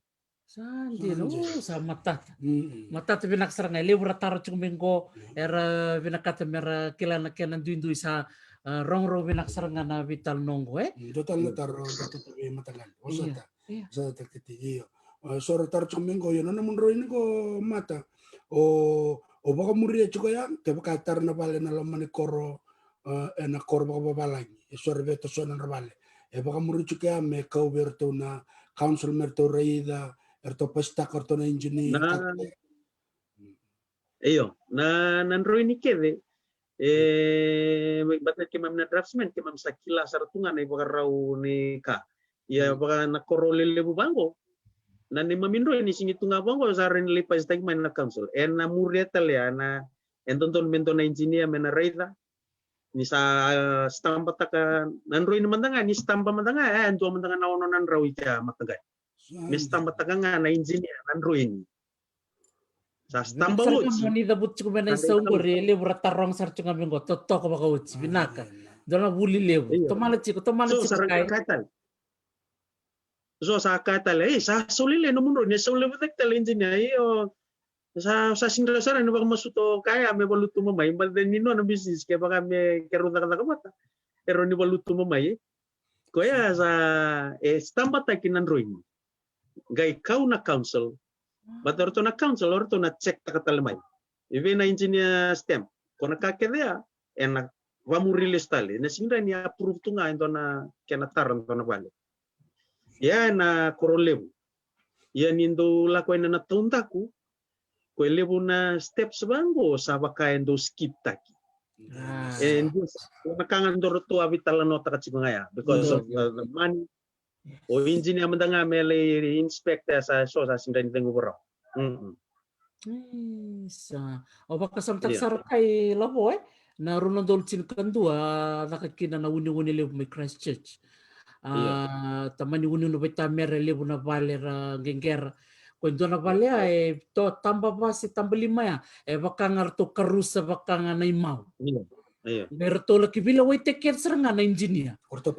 Sa dina, o, sa matata. Matata vinaka sara ga, e levu ra taro tiko mai qo, era vinakata me ra kila na kena duidui, sa, a, rogorogo vinaka sara ga na veitalanoa qo, e? Dua tale na taro, dua tale na veimataqali. O sa ta, sa ta kiti, io. A, so ra taro tiko mai qo, io, na nomu droini qo, Mata. O, o vakamuria tiko ya, kevaka tara na vale na loma ni koro, a, ena koro vakavavalagi, e so ra veta so na nodra vale. E vakamuri tiko ya me kau vei iratou na council me ratou raica, eratou pasitaka, eratou na engineer. Io, na, na droini kece, e, baleta keimami na draftsman, keimami sa kila sara tu ga na ivakarau ni ka. Ia vaka na koro lelevu vaqo, na neimami droini sigi tu ga vaqo, sa rawa ni lai pasitaki mai na council. Ena muria tale ya, na, e dodonu me dua na engineer me na raica. Ni sa, a, stambataka na droini mada ga, ni stamba mada ga, e dua mada ga na ono na drau i kea mataqali. Me stambataka ga na engineer na droini. Sa stamba oti. Mo ni cavuti tiko mai na isau qori, e levu ra taroga sara tiko ga mai qo, totoka vakaoti, vinaka. Dua na vuli levu. Tomana tiko, tomana tiko, sa ra kai. Ka tale. So sa kaya tale, ei, sa sau lailai nomu droini, e sau levu cake tale engineer, io. Sa, sa sega sara ni vakamasuta o kaya me valutu mai, but then ni nona business, kevaka me keirau cakacaka vata, e rawa ni valutu mai, e. Koya sa, e stambataki na droini. Qai kau na council, but o ratou na council, o ratou na check taka tale mai. E vei na engineer stamp, ko na ka kece ya, ena vamuri lesu tale. Na sega ni approve tu ga e dua na kena tara dua na vale. Ia ena koro levu. Ia ni dou lako ina na taudaku, ko e levu na steps vaqo sa vaka e dou skip taki. E dua na ka ga dou ratou a veitalanoataka tiko ga ya, because of the, the money. O engineer mada ga me lai inspect ya sa so sa sega ni cegu varau. Isa. O vakasamataka sara kai Lavo, e? Na rua na udolu tinikadua, caka kina na uneune levu mai Christchurch. A, tamani uneune vaitamera, e levu na vale ra qeqera. Ko e dua na vale ya, e to taba va se taba lima ya, e vaka ga ratou karusa vaka ga na imau. Me ratou laki veilewaitaki kece sara ga na engineer. Ko ratou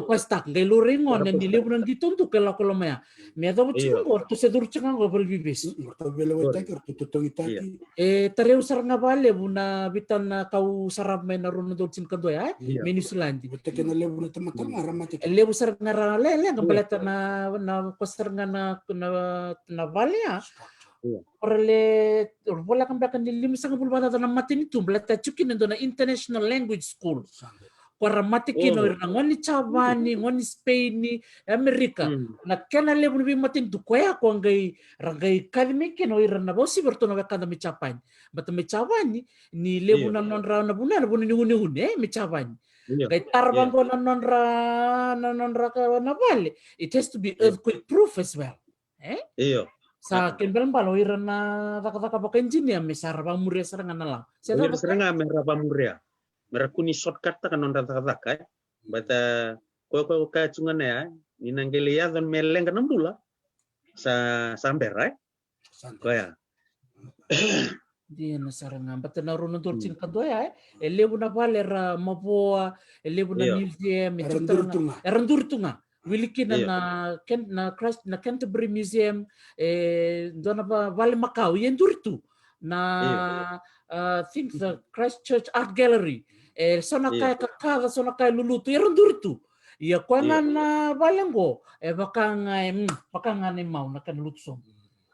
pasitaka. Qai laurai gona ni levu na qito duka e lako loma ya. Me yacova tiko qo, ratou se curu tiko ga qo e valeniveivesu. Ratou veilewaitaki, ratou totogitaki. E tarai au sara ga vakalevu na veitalanoa kau sarava mai na rua na udolu tinikadua ya, e? Me Niusiladi. Vata kei na levu na tamata ga ra mate. E levu sara ga ra leqa baleta na, na ko sara ga na, na, na vale ya. Ora le, ora voleka beka ni limasagavulu vakacaca na matanitu, baleta tiko kina e dua na international language school. Ko ra mate kina o ira na gone ni Japani, gone ni Spain, e Amerika. Na kena levu na veimatanitu, koya ko qai, ra qai kaci mai kina o ira na vakauasivi, ratou na wekada mai Japani. Baleta mai Japani, ni levu na nodra na vuna, na vuna ni uneune, e, mai Japani. Qai tara vaqo na nodra, na nodra ka, na vale. It has to be earthquake proof as well. E? Io. Sa kena ibalebale o ira na cakacaka vaka engineer me sa ra vakamuria sara ga na lawa. Se cava sara ga me ra vakamuria. Me ra kua ni shortcut taka nodra cakacaka, e. Baleta ko, ko, ko kaya tu ga na ya, e, ni na qai lai yaco me leqa na bula. Sa, sa bera, e. Koya. Dina sara ga, baleta na rua na udolu tinikadua ya, e. E levu na vale era mavoa, e levu na museum, e tiko tale ga. Era duri tu ga. Wili kina na Ken-, na Christ-, na Canterbury Museum, e dua na va-, vale makawa, ia e duri tu. Na, a, think the Christchurch Art Gallery. E so na ka e kakaca, so na ka e lulutu, era duri tu. Ia koya ga na vale qo, e vaka ga, e, mm, vaka ga na imau na kena lutu sobu.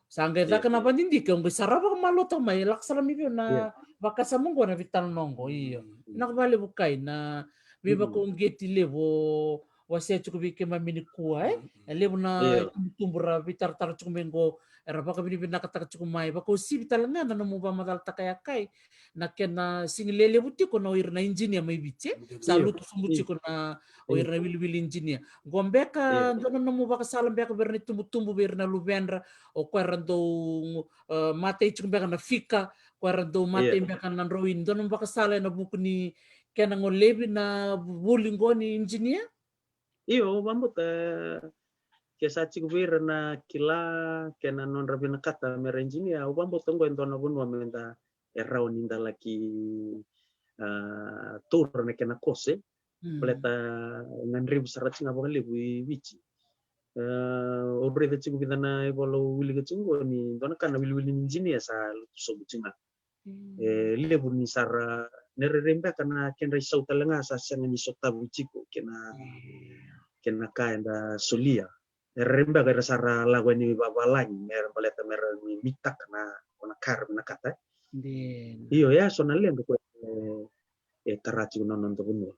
Sa qai caka na vakadidike, o qai sa ra vakamalua toka mai, e lako sara mai vei au na vakasama qo, na veitalanoa qo, io. Vinaka vakalevu kai na veivakauqeti levu o wasea tiko vei keimami nikua, e? E levu na itubutubu ra veitaratara tiko mai qo, era vakavinavinakataka tiko mai, vakauasivi tale ga na nomu vakamacalataka ya kai, na kena sigi lelevu tiko na o ira na engineer mai Viti, e? Sa lutu sobu tiko na o ira na wiliwili engineer. Qo beka, dua na nomu vakasala beka vei ira na itubutubu, vei ira na luvedra, o koya ra dau, e, matai tiko beka na fika, koya ra dau matai beka na droini, dua nomu vakasala ena vuku ni kena golevi na vuli qo ni engineer? Io, au vakabauta ke sa tiko vei ira na kila, kei na nodra vinakata me ra engineer, au vakabauta qo e dua na vanua me da e rawa ni da laki, a, taura na kena course, e. Baleta e gadrevi sara tiko ga vakalevu i Viti. E, au raica tiko vica na ivola au wilika tiko qo ni dua na ka na wiliwili ni engineer sa lutu sobu tiko ga. E levu ni sa ra, na rairai beka na kedra isau tale ga sa sega ni sotavi tiko kei na, kei na ka eda solia. E rairai beka era sa ra lako yani vavalagi me ra baleta me ra ni mitaka na, ko na ka era vinakata. Io, e a so na leqa ko e, e tara tiko na noda vanua.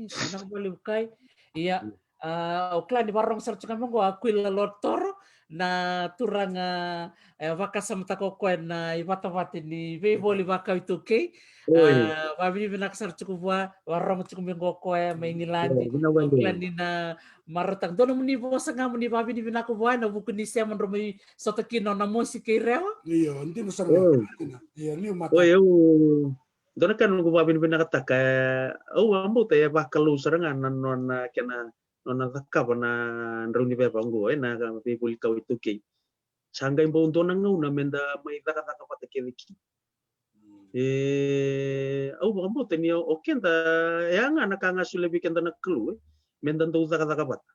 Sa na vale vukai. Ia, au kila ni varogo sara tiko ga me qo Aquila Lord Toro, na turaga e vakasamataka o koya na ivatavata ni veivoli vakau iTaukei. Vavinavinaka sara tiko vua, varogo tiko me qo koya mai Igiladi. Au kila ni na marautaka dua nomuni vosa ga moni vavinavinaka vua ena vuku ni sema drau mai sota kina o Namosi kei Rewa. Io, dina sara ga. Io, niu mata. Oi, au, dua na ka noqu vavinavinakataka, e, au a bauta e vakalou sara ga na nona kena, nona cakava na drau ni veva oqo, e, na veivoli kau iTaukei. Sa qai bau dua na gauna meda mai cakacaka vata kece kina. E, au vakabauta ni o keda, e a ga na ka ga solia vei keda na Kalou, e, meda dau cakacaka vata.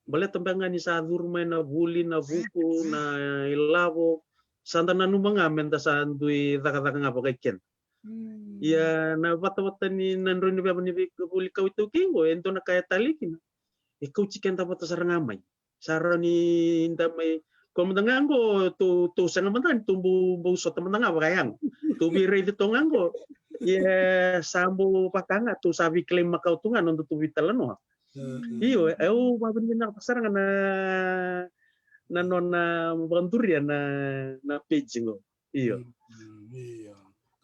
Baleta beka ga ni sa curu mai na vuli, na vuku, na ilavo, sa da nanuma ga meda sa dui cakacaka ga vakai keda. Ia na vatavata ni na drau ni veva ni veivoli kau iTaukei qo, e dua na ka e talei kina, e kauti keda vata sara ga mai. Sa rawa ni da mai, ko mada ga qo, tou, tou sega mada ni tou bau, bau sota mada ga vakayago. Tou veiraici tou ga qo. Ia sa bau vaka ga tou sa veikilai makawa tu ga noda tou veitalanoa. Io, e, au vavinavinaka sara ga na, na nona vakaduria na, na page qo. Io. Io.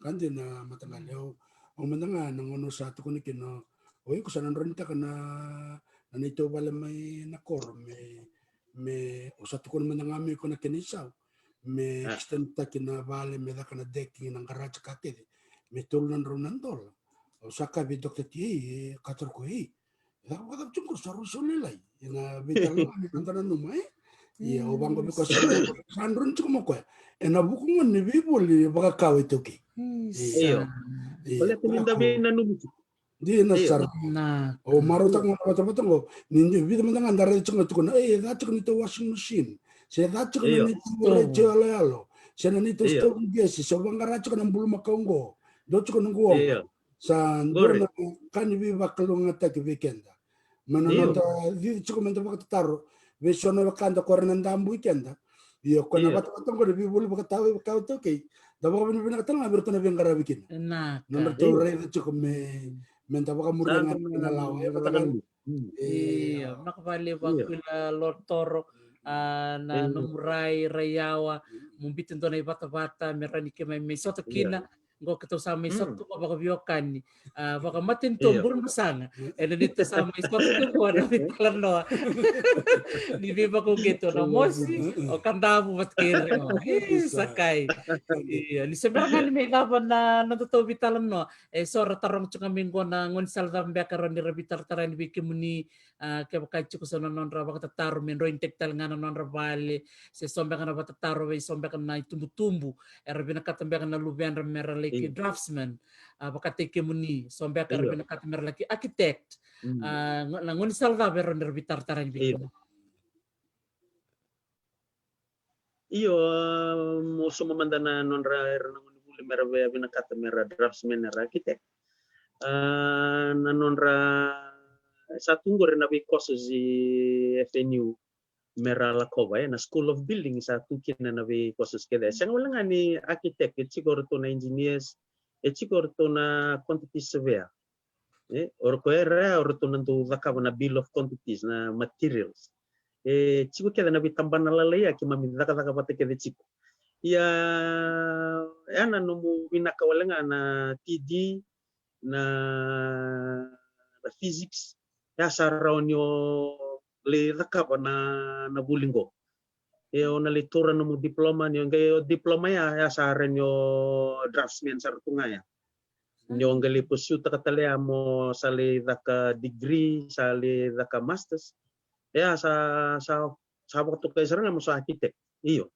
Ka dina mataqali, au, au mada ga na gauna au sa tukuna kina, o iko sa na droinitaka na, na neitou vale mai na koro me, me, au sa tukuna mada ga me iko na kena isau me extend taki na vale me caka na decking, na garage, ka kece, me tolu na drau na dola. Au sa kaya vei Doctor T A, e, ka tara ko, e, e caka vakacava tiko qo, sa rui sau lailai. Ena veitalanoa ni noda nanuma, e? Ia, au vaqo vei koya sa, sa drau ni tiko mai koya ena vuku gona ni veivoli vakakau iTaukei. Io. Baleta ni da veinanumi tiko. Dina sara. Au marautaka ga na vatavata qo, ni dua, vica mada ga da raica tiko ga, tukuna, e, e ca tiko na neitou washing machine, se ca tiko na neitou refrigerator yaloyalo, se na neitou stove gesi, se au vaqara tiko na bulumakau qo, dua tiko na qo. Sa dua na ka ni veivakalougatataki vei keda. Mai na noda cici tiko meda vakatataro vei so na wekada ko ira na dabui keda. Ia ko na vatavata qo na veivoli vakatawa, vakatawa iTaukei. Da vakavinavinaka tale ga vei iratou na veiqaravi kina. Na nodratou raica tiko me, meda vakamuria ga na lawa. E vataka. Io, vinaka vakalevu Aquila Lord Toro, a, na nomu rai, rai yawa, mo biuta dua na ivatavata me rawa ni keimami mai sota kina. Qo keitou sa mai sota tu qo vakaveiwekani, a, vakamatanitu o Burebasaga. Ena neitou sa mai sota tu qo na veitalanoa ni veivakauqeti o Namosi, o Kadavu vata kei Rewa. Sa kai. Io, ni se bera ga ni mai cava na nodatou veitalanoa, e so ra taroga tiko ga mai qo na gaunisala cava beka rawa ni ra veitaratara yani vei kemuni, a, kevaka e tiko so na nodra vakatataro me droinitaki tale ga na nodra vale, se so beka na vakatataro vei so beka na itubutubu era vinakata beka na luvedra me ra lai kei draftsman, a, vakataki kemuni, so beka era vinakata me ra lai kei architect. A, na gaunisala cava e rawa ni ra veitaratara yani vei kemuni? Io, mo sauma mada na nodra, era na gonevuli me ra via vinakata me ra draftsman, era architect. A, na nodra, sa tu qori na vei courses i F N U me ra lakova, e, na School of Building sa tu kina na vei courses kece. E sega wale ga ni architect, e tiko o ratou na engineers, e tiko o ratou na quantity surveyor. E, o ra ko era, o ratou na dau cakava na bill of quantities, na materials. E tiko kece na veitabana lalai ya keimami cakacaka vata kece tiko. Ia, e a na nomu vinaka wale ga na T D, na, na physics, e a sa rawa ni o lai cakava na, na vuli qo. E o na lai taura nomu diploma, ni o qai o diploma ya, e a sa rawa ni o draftsman sara tu ga ya. Ni o qai lai pursue taka tale ya mo sa lai caka degree, sa lai caka masters. E a sa, sa, sa vakatokai sara ga mo sa architect. Io.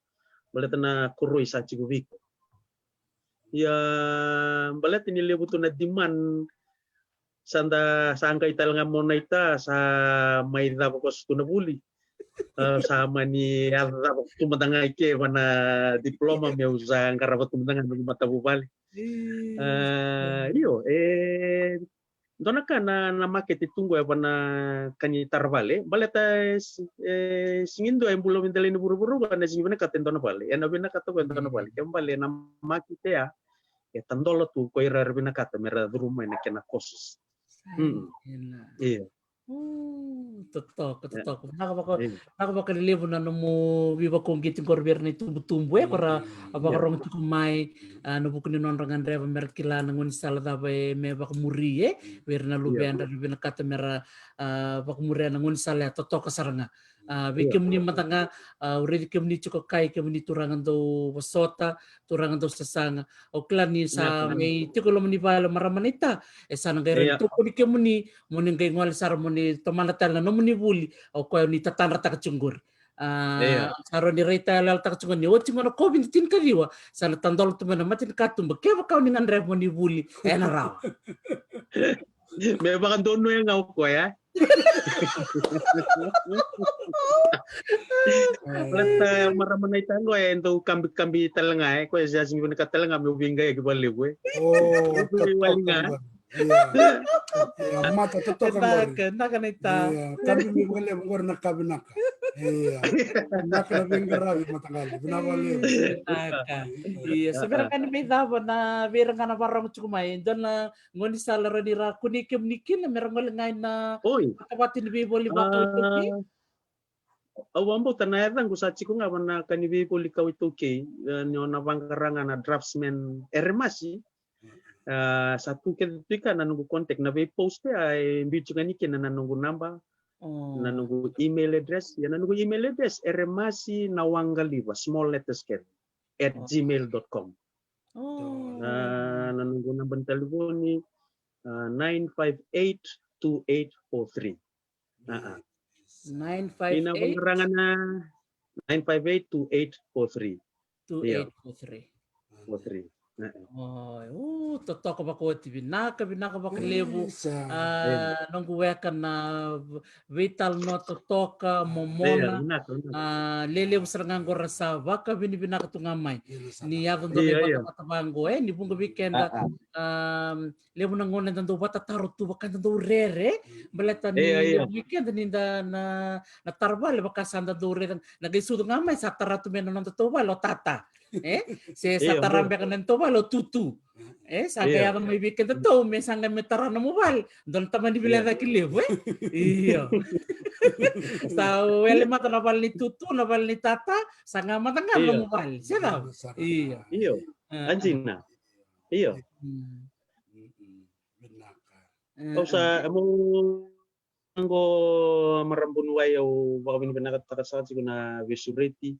Baleta na koroi sa tiko vei iko. Ia, baleta ni levu tu na demand, sa da sa qai tale ga mo naita sa mai cava ko sutu na vuli. Ah, sa mani yaco cava tu mada ga i ke va na diploma meu sa qarava tu mada ga na noqu matavuvale. Ah, io, e dua na ka na, na makete tu qo e va na ka ni tara vale. Baleta e, e sigi dua e bula vei delai ni vuravura qo na sigi vinakata e dua na vale. E na vinakata qo e dua na vale. Ke bale na makete ya e tadola tu ko ira era vinakata me ra curu mai na kena courses. Io. Totoka, totoka. Vinaka vaka, vinaka vakalelevu na nomu veivakauqeti qori vei ira na itubutubu e ko ra vakarogo tiko mai, ah, na vuku ni nodra gadreva me ra kila na gaunisala cava e me vakamuri e vei ira na luvedra, ra vinakata me ra, ah, vakamuria na gaunisala ya totoka sara ga. Ah, vei kemuni mada ga, ah, au raici kemuni tiko kai, kemuni turaga dau vosota, turaga dau sasaga. Au kila ni sa mai tiko loma ni vale o marama naita, e sa na qai rawa ni tokoni kemuni mo ni qai gole sara mo ni tomana tale na nomuni vuli, o koya ni tatadrataka tiko qori. Ah, sa rawa ni raitayaloyalotaka tiko ni oti qo na COVID tinikaciwa, sa na tadola tu mai na matanikatuba. Kevaka o ni gadreva mo ni vuli, e na rawa. Me vakadonuya ga o koya. Baleta marama naita qo e dau kabikabi tale ga e, koya sa sigi vinakata tale ga meu veiqaiyaki vakalevu e. Veiwali ga. Ia, mata totoka qori. Naka naita. Ia, kabi mai vakalevu qori na ka vinaka. Ia. Naka na veiqaravi mataqali. Vinaka vakalevu. Naka. Ia, se vei ira ga ni mai cava na vei ira ga na vakarorogo tiko mai, e dua na gaunisala rawa ni ra kunei kemuni kina me ra gole ga ina vatavata ni veivoli vakaitaukei? Au vakabauta na yacaqu sa tiko ga va na ka ni veivoli kawa iTaukei, e, ni o na vaqara ga na Draftsman Eremasi. E, sa tu kece tu i ka na noqu contact na veipost ya, e biu tiko ga ni kina na noqu naba, na noqu email address. Ia na noqu email address, Eremasi na Waqaliva, small letters kece, at gmail dot com. Na, na noqu naba ni talevoni, a, nine five eight two eight four three. Nine five eight. Ina vaqara ga na nine five eight two eight four three. Two eight four three. Four three. Oi, u, totoka vakaoti, vinaka, vinaka vakalevu. A, noqu weka na veitalanoa totoka, momona. A, lelevu sara ga qo ra sa vakavinavinaka tu ga mai. Ni yaco dua na vatavata vaqo, e, ni vuqa vei keda. A, levu na gauna eda dau vatataro tu vaka eda dau rere. Baleta ni levu vei keda ni da na, na tara vale vaka sa da dau rere. Na qai sucu ga mai sa tara tu mai na noda tou vale o tata. E? Se sa tara beka na tou vale o tutu. E, sa qai yaco mai vei kedatou me sa qai me tara nomu vale. Dua na tamani vilecaki levu, e? Io. Sa wele mada na vale ni tutu, na vale ni tata, sa ga mada ga nomu vale. Se cava? Io. Io. A, a dina. Io. Au sa, mo qo marama Bonuwai, au vakavinavinakataka saka tiko na veisureti.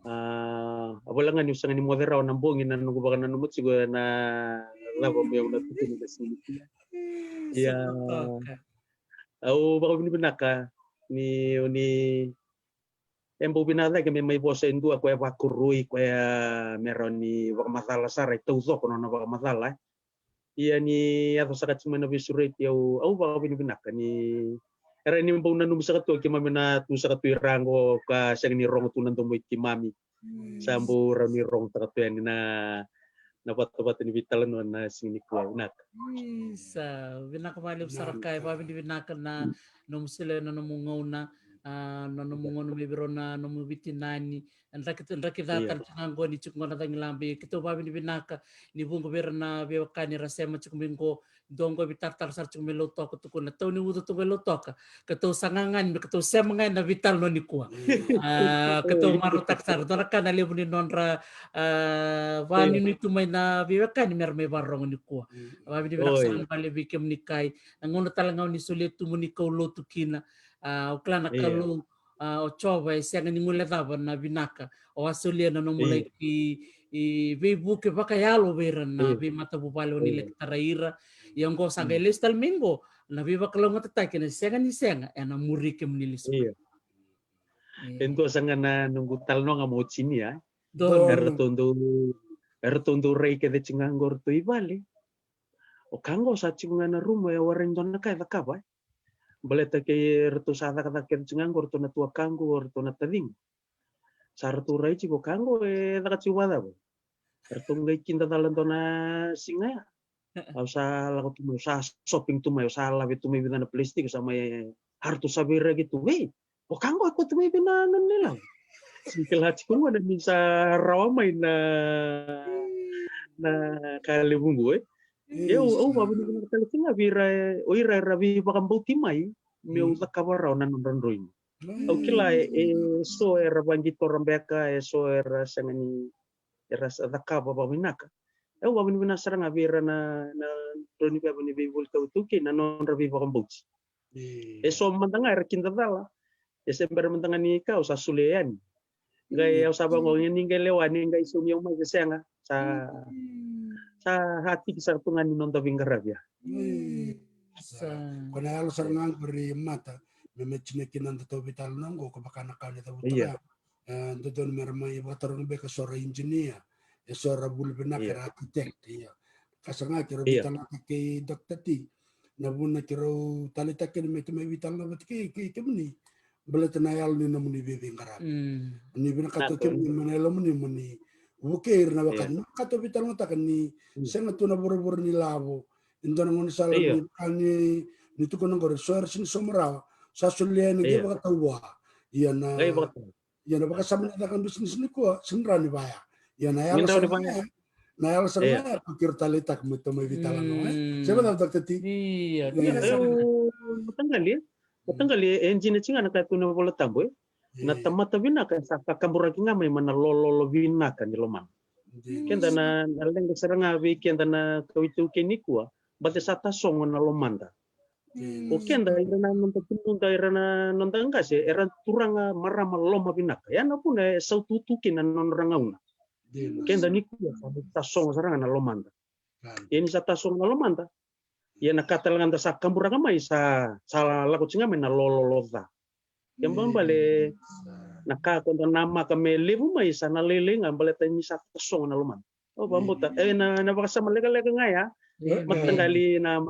A, a vola ga niu sega ni moce rawa na bogi na noqu vakananuma tiko na cava meu na tukuna na siga nikua. Ia, au vakavinavinaka ni, ni e bau vinaka cake me mai vosa e dua koya vakoroi, koya me rawa ni vakamacala sara e taucoko na nona vakamacala. Ia ni yaco saka tiko mai na veisureti, au, au vakavinavinaka ni era ni bau nanumi saka tu keimami na tu saka tu i ra qo ka sega ni rogo tu na domo i keimami. Sa bau rawa ni rogo saka tu yani na, na vatavata ni veitalanoa na siga nikua. Vinaka. Isa, vinaka vakalevu sara. Ka e vakavinavinaka na nomu solia na nomu gauna, a, na nomu gauna mai vei rau na nomu veitinani. Draki, draki ca tale tiko ga qo ni tiko qo na cagilaba. Ia keitou vakavinavinaka ni vuqa vei ira na veiwekani ra sema tiko mai qo. Dua qo veitaratara sara tiko mai Lautoka, tukuna tou ni uca tu qo i Lautoka. Keitou saga ga ni me keitou sema ga ena veitalanoa nikua. A, keitou marautaka sara, dua na ka na levu ni nodra, a, vakanuinui tu mai na veiwekani me ra mai vakarorogo nikua. Vakavinavinaka sara vakalevu vei kemuni kai. Na gauna tale ga o ni solia tu mo ni kaulotu kina. A, au kila na Kalou, a, o Jiova e sega ni guilecava na vinaka o a solia na nomu lai, i, veivuke vakayalo vei ira na veimatavuvale o ni laki tarai ira. Ia oqo sa qai lesu tale mai qo na veivakalougatataki na sega ni sega ena muri kemuni lesu. E dua saka ga na noqu talanoa ga mo Jinia. Eratou dau, eratou dau rai kece tiko ga qo ratou i vale. O ka qo sa tiko ga na rumu e warai dua na ka e cakava, e. Baleta kei ratou sa cakacaka kece tiko ga qo ratou na tuakaqu, ratou na taciqu. Sa ratou rai tiko o ka qo e caka tiko vakacava. Ratou qai kidacala dua na siga ya. Au sa lako tu mai, au sa shopping tu mai, au sa lave tu mai vica na place tiko, sa mai, a, ratou sa veiraiyaki tu, "Ei, o ka qo e koto mai vei na nona ilavo." Sega ni kila tiko qo na ni sa rawa mai na, na ka levu qo, e. Au, au vavinavinaka tale tiko ga vei ira, o ira era veivakabauti mai meu cakava rawa na nodra droini. Au kila e, e so era vaqitora beka, e so era sega ni, era sa cakava vakavinaka. Au vavinavinaka sara ga vei ira na, na drau ni veva ni veivolitabu iTaukei na nodra veivakabauti. E so mada ga era kidacala. E se bera mada ga ni ka au sa solia yani. Qai au sa vaqo ni qai lewa ni qai saumi au mai se sega. Sa, sa hatiki sara tu ga ni noda veiqaravi ya. Sa. Ko na yalo sara ga qori Mata, me me tini kina na datou veitalanoa qo, ko vaka na ka ni cavuta ga. E, dodonu mera mai vakataroga beka so ra engineer, e so ra vuli vinaka, era architect, ia. Ka sara ga keirau veitalanoataka kei Doctor T, na vuna keirau taleitaka kina me kemuni veitalanoa vata kei, kei kemuni. Baleta na yalo ni nomuni veiqaravi. Ni vinakata kemuni mai na yalomuni mo ni vukei ira na wekani. Na ka tou veitalanoataka ni sega tu na vuravura ni lavo. E dua na gaunisala ni, ni tukuna qori, so era sega ni sauma rawa, sa solia yani qai vakatau vua. Ia na, ia na vakasama ni caka bisinisi nikua, sega ni rawa ni vaya. Ia na yalo sara ga ya, na yalo sara ga ya, ko keirau taleitaka me tou mai veitalanoa, e. Se vacava, Doctor T? Ia, ia, mataqali, mataqali, e dina tiko ga na ka e tukuna na iVolatabu, e. Na tamata vinaka sa kakaburaki ga mai mai na lololo vinaka ni lomana. Keda na, na leqa sara ga vei keda na kawa iTaukei nikua, baleta sa tasogo na lomada. O keda, ira na noda tubuda, ira na noda qase, era turaga marama loma vinaka. Ya na vuna e saututu kina na nodra gauna. Keda nikua sa tasogo sara ga na lomada. Ia ni sa tasogo na lomada, ia na ka tale ga da sa kaburaka mai sa, sa lako tiko ga mai na lololo ca. Kena ibalebale, na ka ko da namaka me levu mai sa na lailai ga baleta ni sa tasogo na lomada. Au vakabauta, e, na, na vakasama lekaleka ga ya, mataqali na,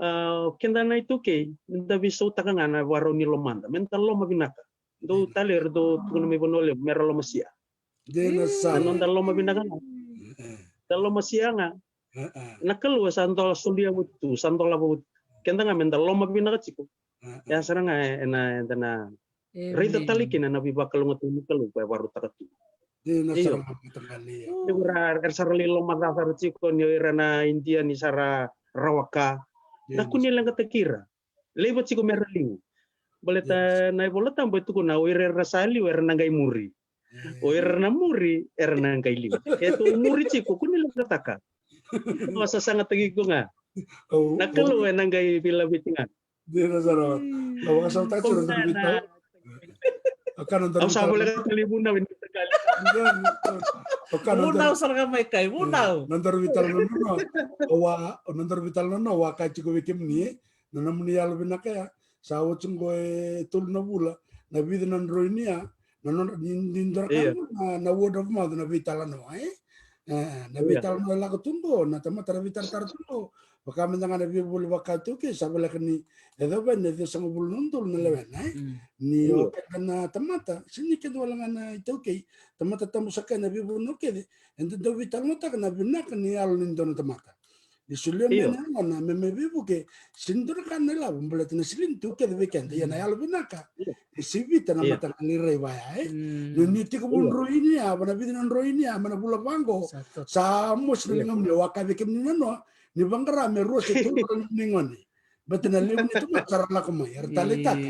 a, keda na iTaukei, da veisautaka ga na ivakarau ni lomada. Me da loma vinaka. Dou tale era dau tukuna mai Vanua Levu, mera lomasia. Na noda loma vinaka ga. Da lomasia ga. Na Kalou sa dau solia oti tu, sa dolava oti. Keda ga me da loma vinaka tiko. Ya sara ga ena, eda na raica tale kina na veivakalougatataki ni Kalou ko e vakarautaka tu. Io. Era, era sa ra lai lomaca sara tiko ni o ira na Idia ni sa ra rawa ka. Na kua ni leqataki ira. Laiva tiko mera liu. Baleta na iVolatabu e tukuna o ira era sa liu era na qai muri. O ira na muri era na qai liu. Ke tou muri tiko, kua ni leqataka. Au sasagataki iko ga. Na Kalou ena qai veilaveti ga. Dina sara. Au vakasamataka tiko na nodaru veitalanoa. Au sa voleka tale i vunau ena mataqali. Vunau sara ga mai kai, vunau. Nodaru veitalanoa. Au a, nodaru veitalanoa, au a kaya tiko vei kemuni, e. Na nomuni yalo vinaka ya, sa oti qo e tolu na vula, na vica na droini ya, na nodra, ni, ni dua na ka na, na word of mouth, na veitalanoa, e? E, na veitalanoa e lako tu qo, na tamata ra veitaratara tu qo, vaka mada ga na veivoli vaka tu ke, sa voleka ni, e cava na ciwasagavulu na udolu na lewena, e? Ni o keda na tamata, sega ni keda wale ga na iTaukei, tamata tabu saka ena veivanua kece, eda dau veitalanoataka na vinaka ni yalo ni dua na tamata. Ni solia mai na yalona me mai veivuke, sega ni dua na ka na ilavo, baleta na silini tu kece vei keda, ia na yalo vinaka. Ni sivita na mataqali rai vaya, e? Ni, ni tekivu droini ya, va na vica na droini ya, mai na vula vaqo, sa mosi na ligamuni, au a kaya vei kemuni na noa, ni vaqara me rua se tolu na nomuni gone. Baleta na levu ni tamata sa ra lako mai, era taleitaka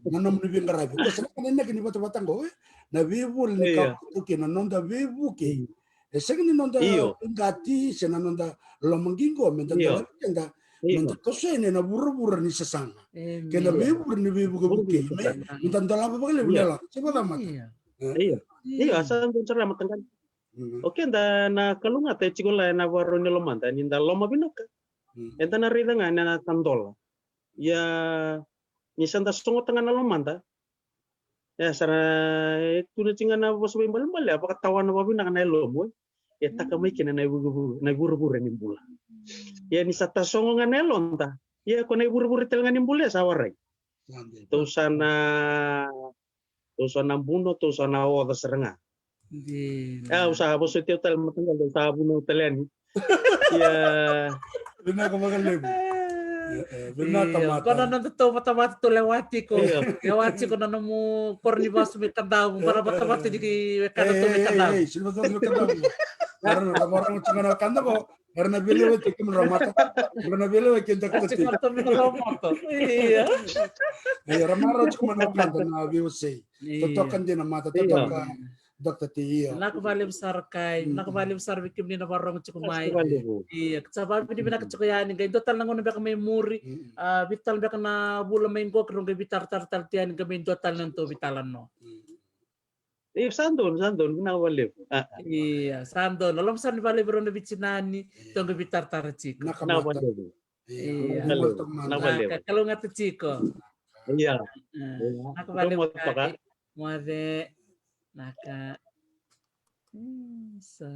na nomuni veiqaravi. Ko sa na ka na inaki ni vatavata qo, e? Na veivoli ni ka tu ke, na noda veivuke. E sega ni noda qati se na noda loma qiqo me da dolava keda me da toso yani ena vuravura ni sasaga kei na veivura ni veivukevuke me da dolava vakalevu na yalo. Se vacava, Mata? Io, io, a sa donu sara mataqali. O keda na kalougata e tiko la ena ivakarau ni lomada ni da loma vinaka. Eda na raica ga na tadola. Ia ni sa da sogota ga na lomada, e sa ra, e tukuna tiko ga na vosa veibalebale, a vakatawana vakavinaka na yalomu, e. e taka mai kina na ivurevure, na ivurevure ni bula. Ia ni sa tasogo ga na yaloda, ia ko na ivurevure tale ga ni bula e sa warai. Tou sa na, tou sa na buno, tou sa na oca sara ga. Au sa vosoti au tale mataqali, au sa vunau tale yani. Ia. Vinaka vakalevu. Vinaka mata. Ko na noda tou vatavata tou lewa tiko. Lewa tiko na nomu koro ni vasu mai Kadavu, bara vatavata ni wekada tou mai Kadavu. Sili vatavata mai Kadavu. Bara na varaga tiko na Kadavu. Era na veilewa tiko kemuni ra mata. Era na veilewa ke Doctor T. Ia. Ia, ra mara tiko mai na Kadavu na veiwasei. Totoka dina mata, totoka. Doctor T, ia. Vinaka vakalevu sara kai, vinaka vakalevu sara vei kemuni na vakarorogo tiko mai. Ia, sa vakavinavinaka tiko yani, qai dua tale na gauna beka mai muri, a, vei tale beka na vula mai qo, keirau qai veitaratara tale tu yani, qai mai dua tale na nodatou veitalanoa. Ia, sa donu, sa donu, vinaka vakalevu. Ia, sa donu. Loloma sara ni vakalevu rau na veitinani, tou qai veitaratara tiko. Vinaka vakalevu. Ia. Vinaka vakalevu. Kalougata tiko. Ia. Vinaka vakalevu kai. Moce. Naka. Sa.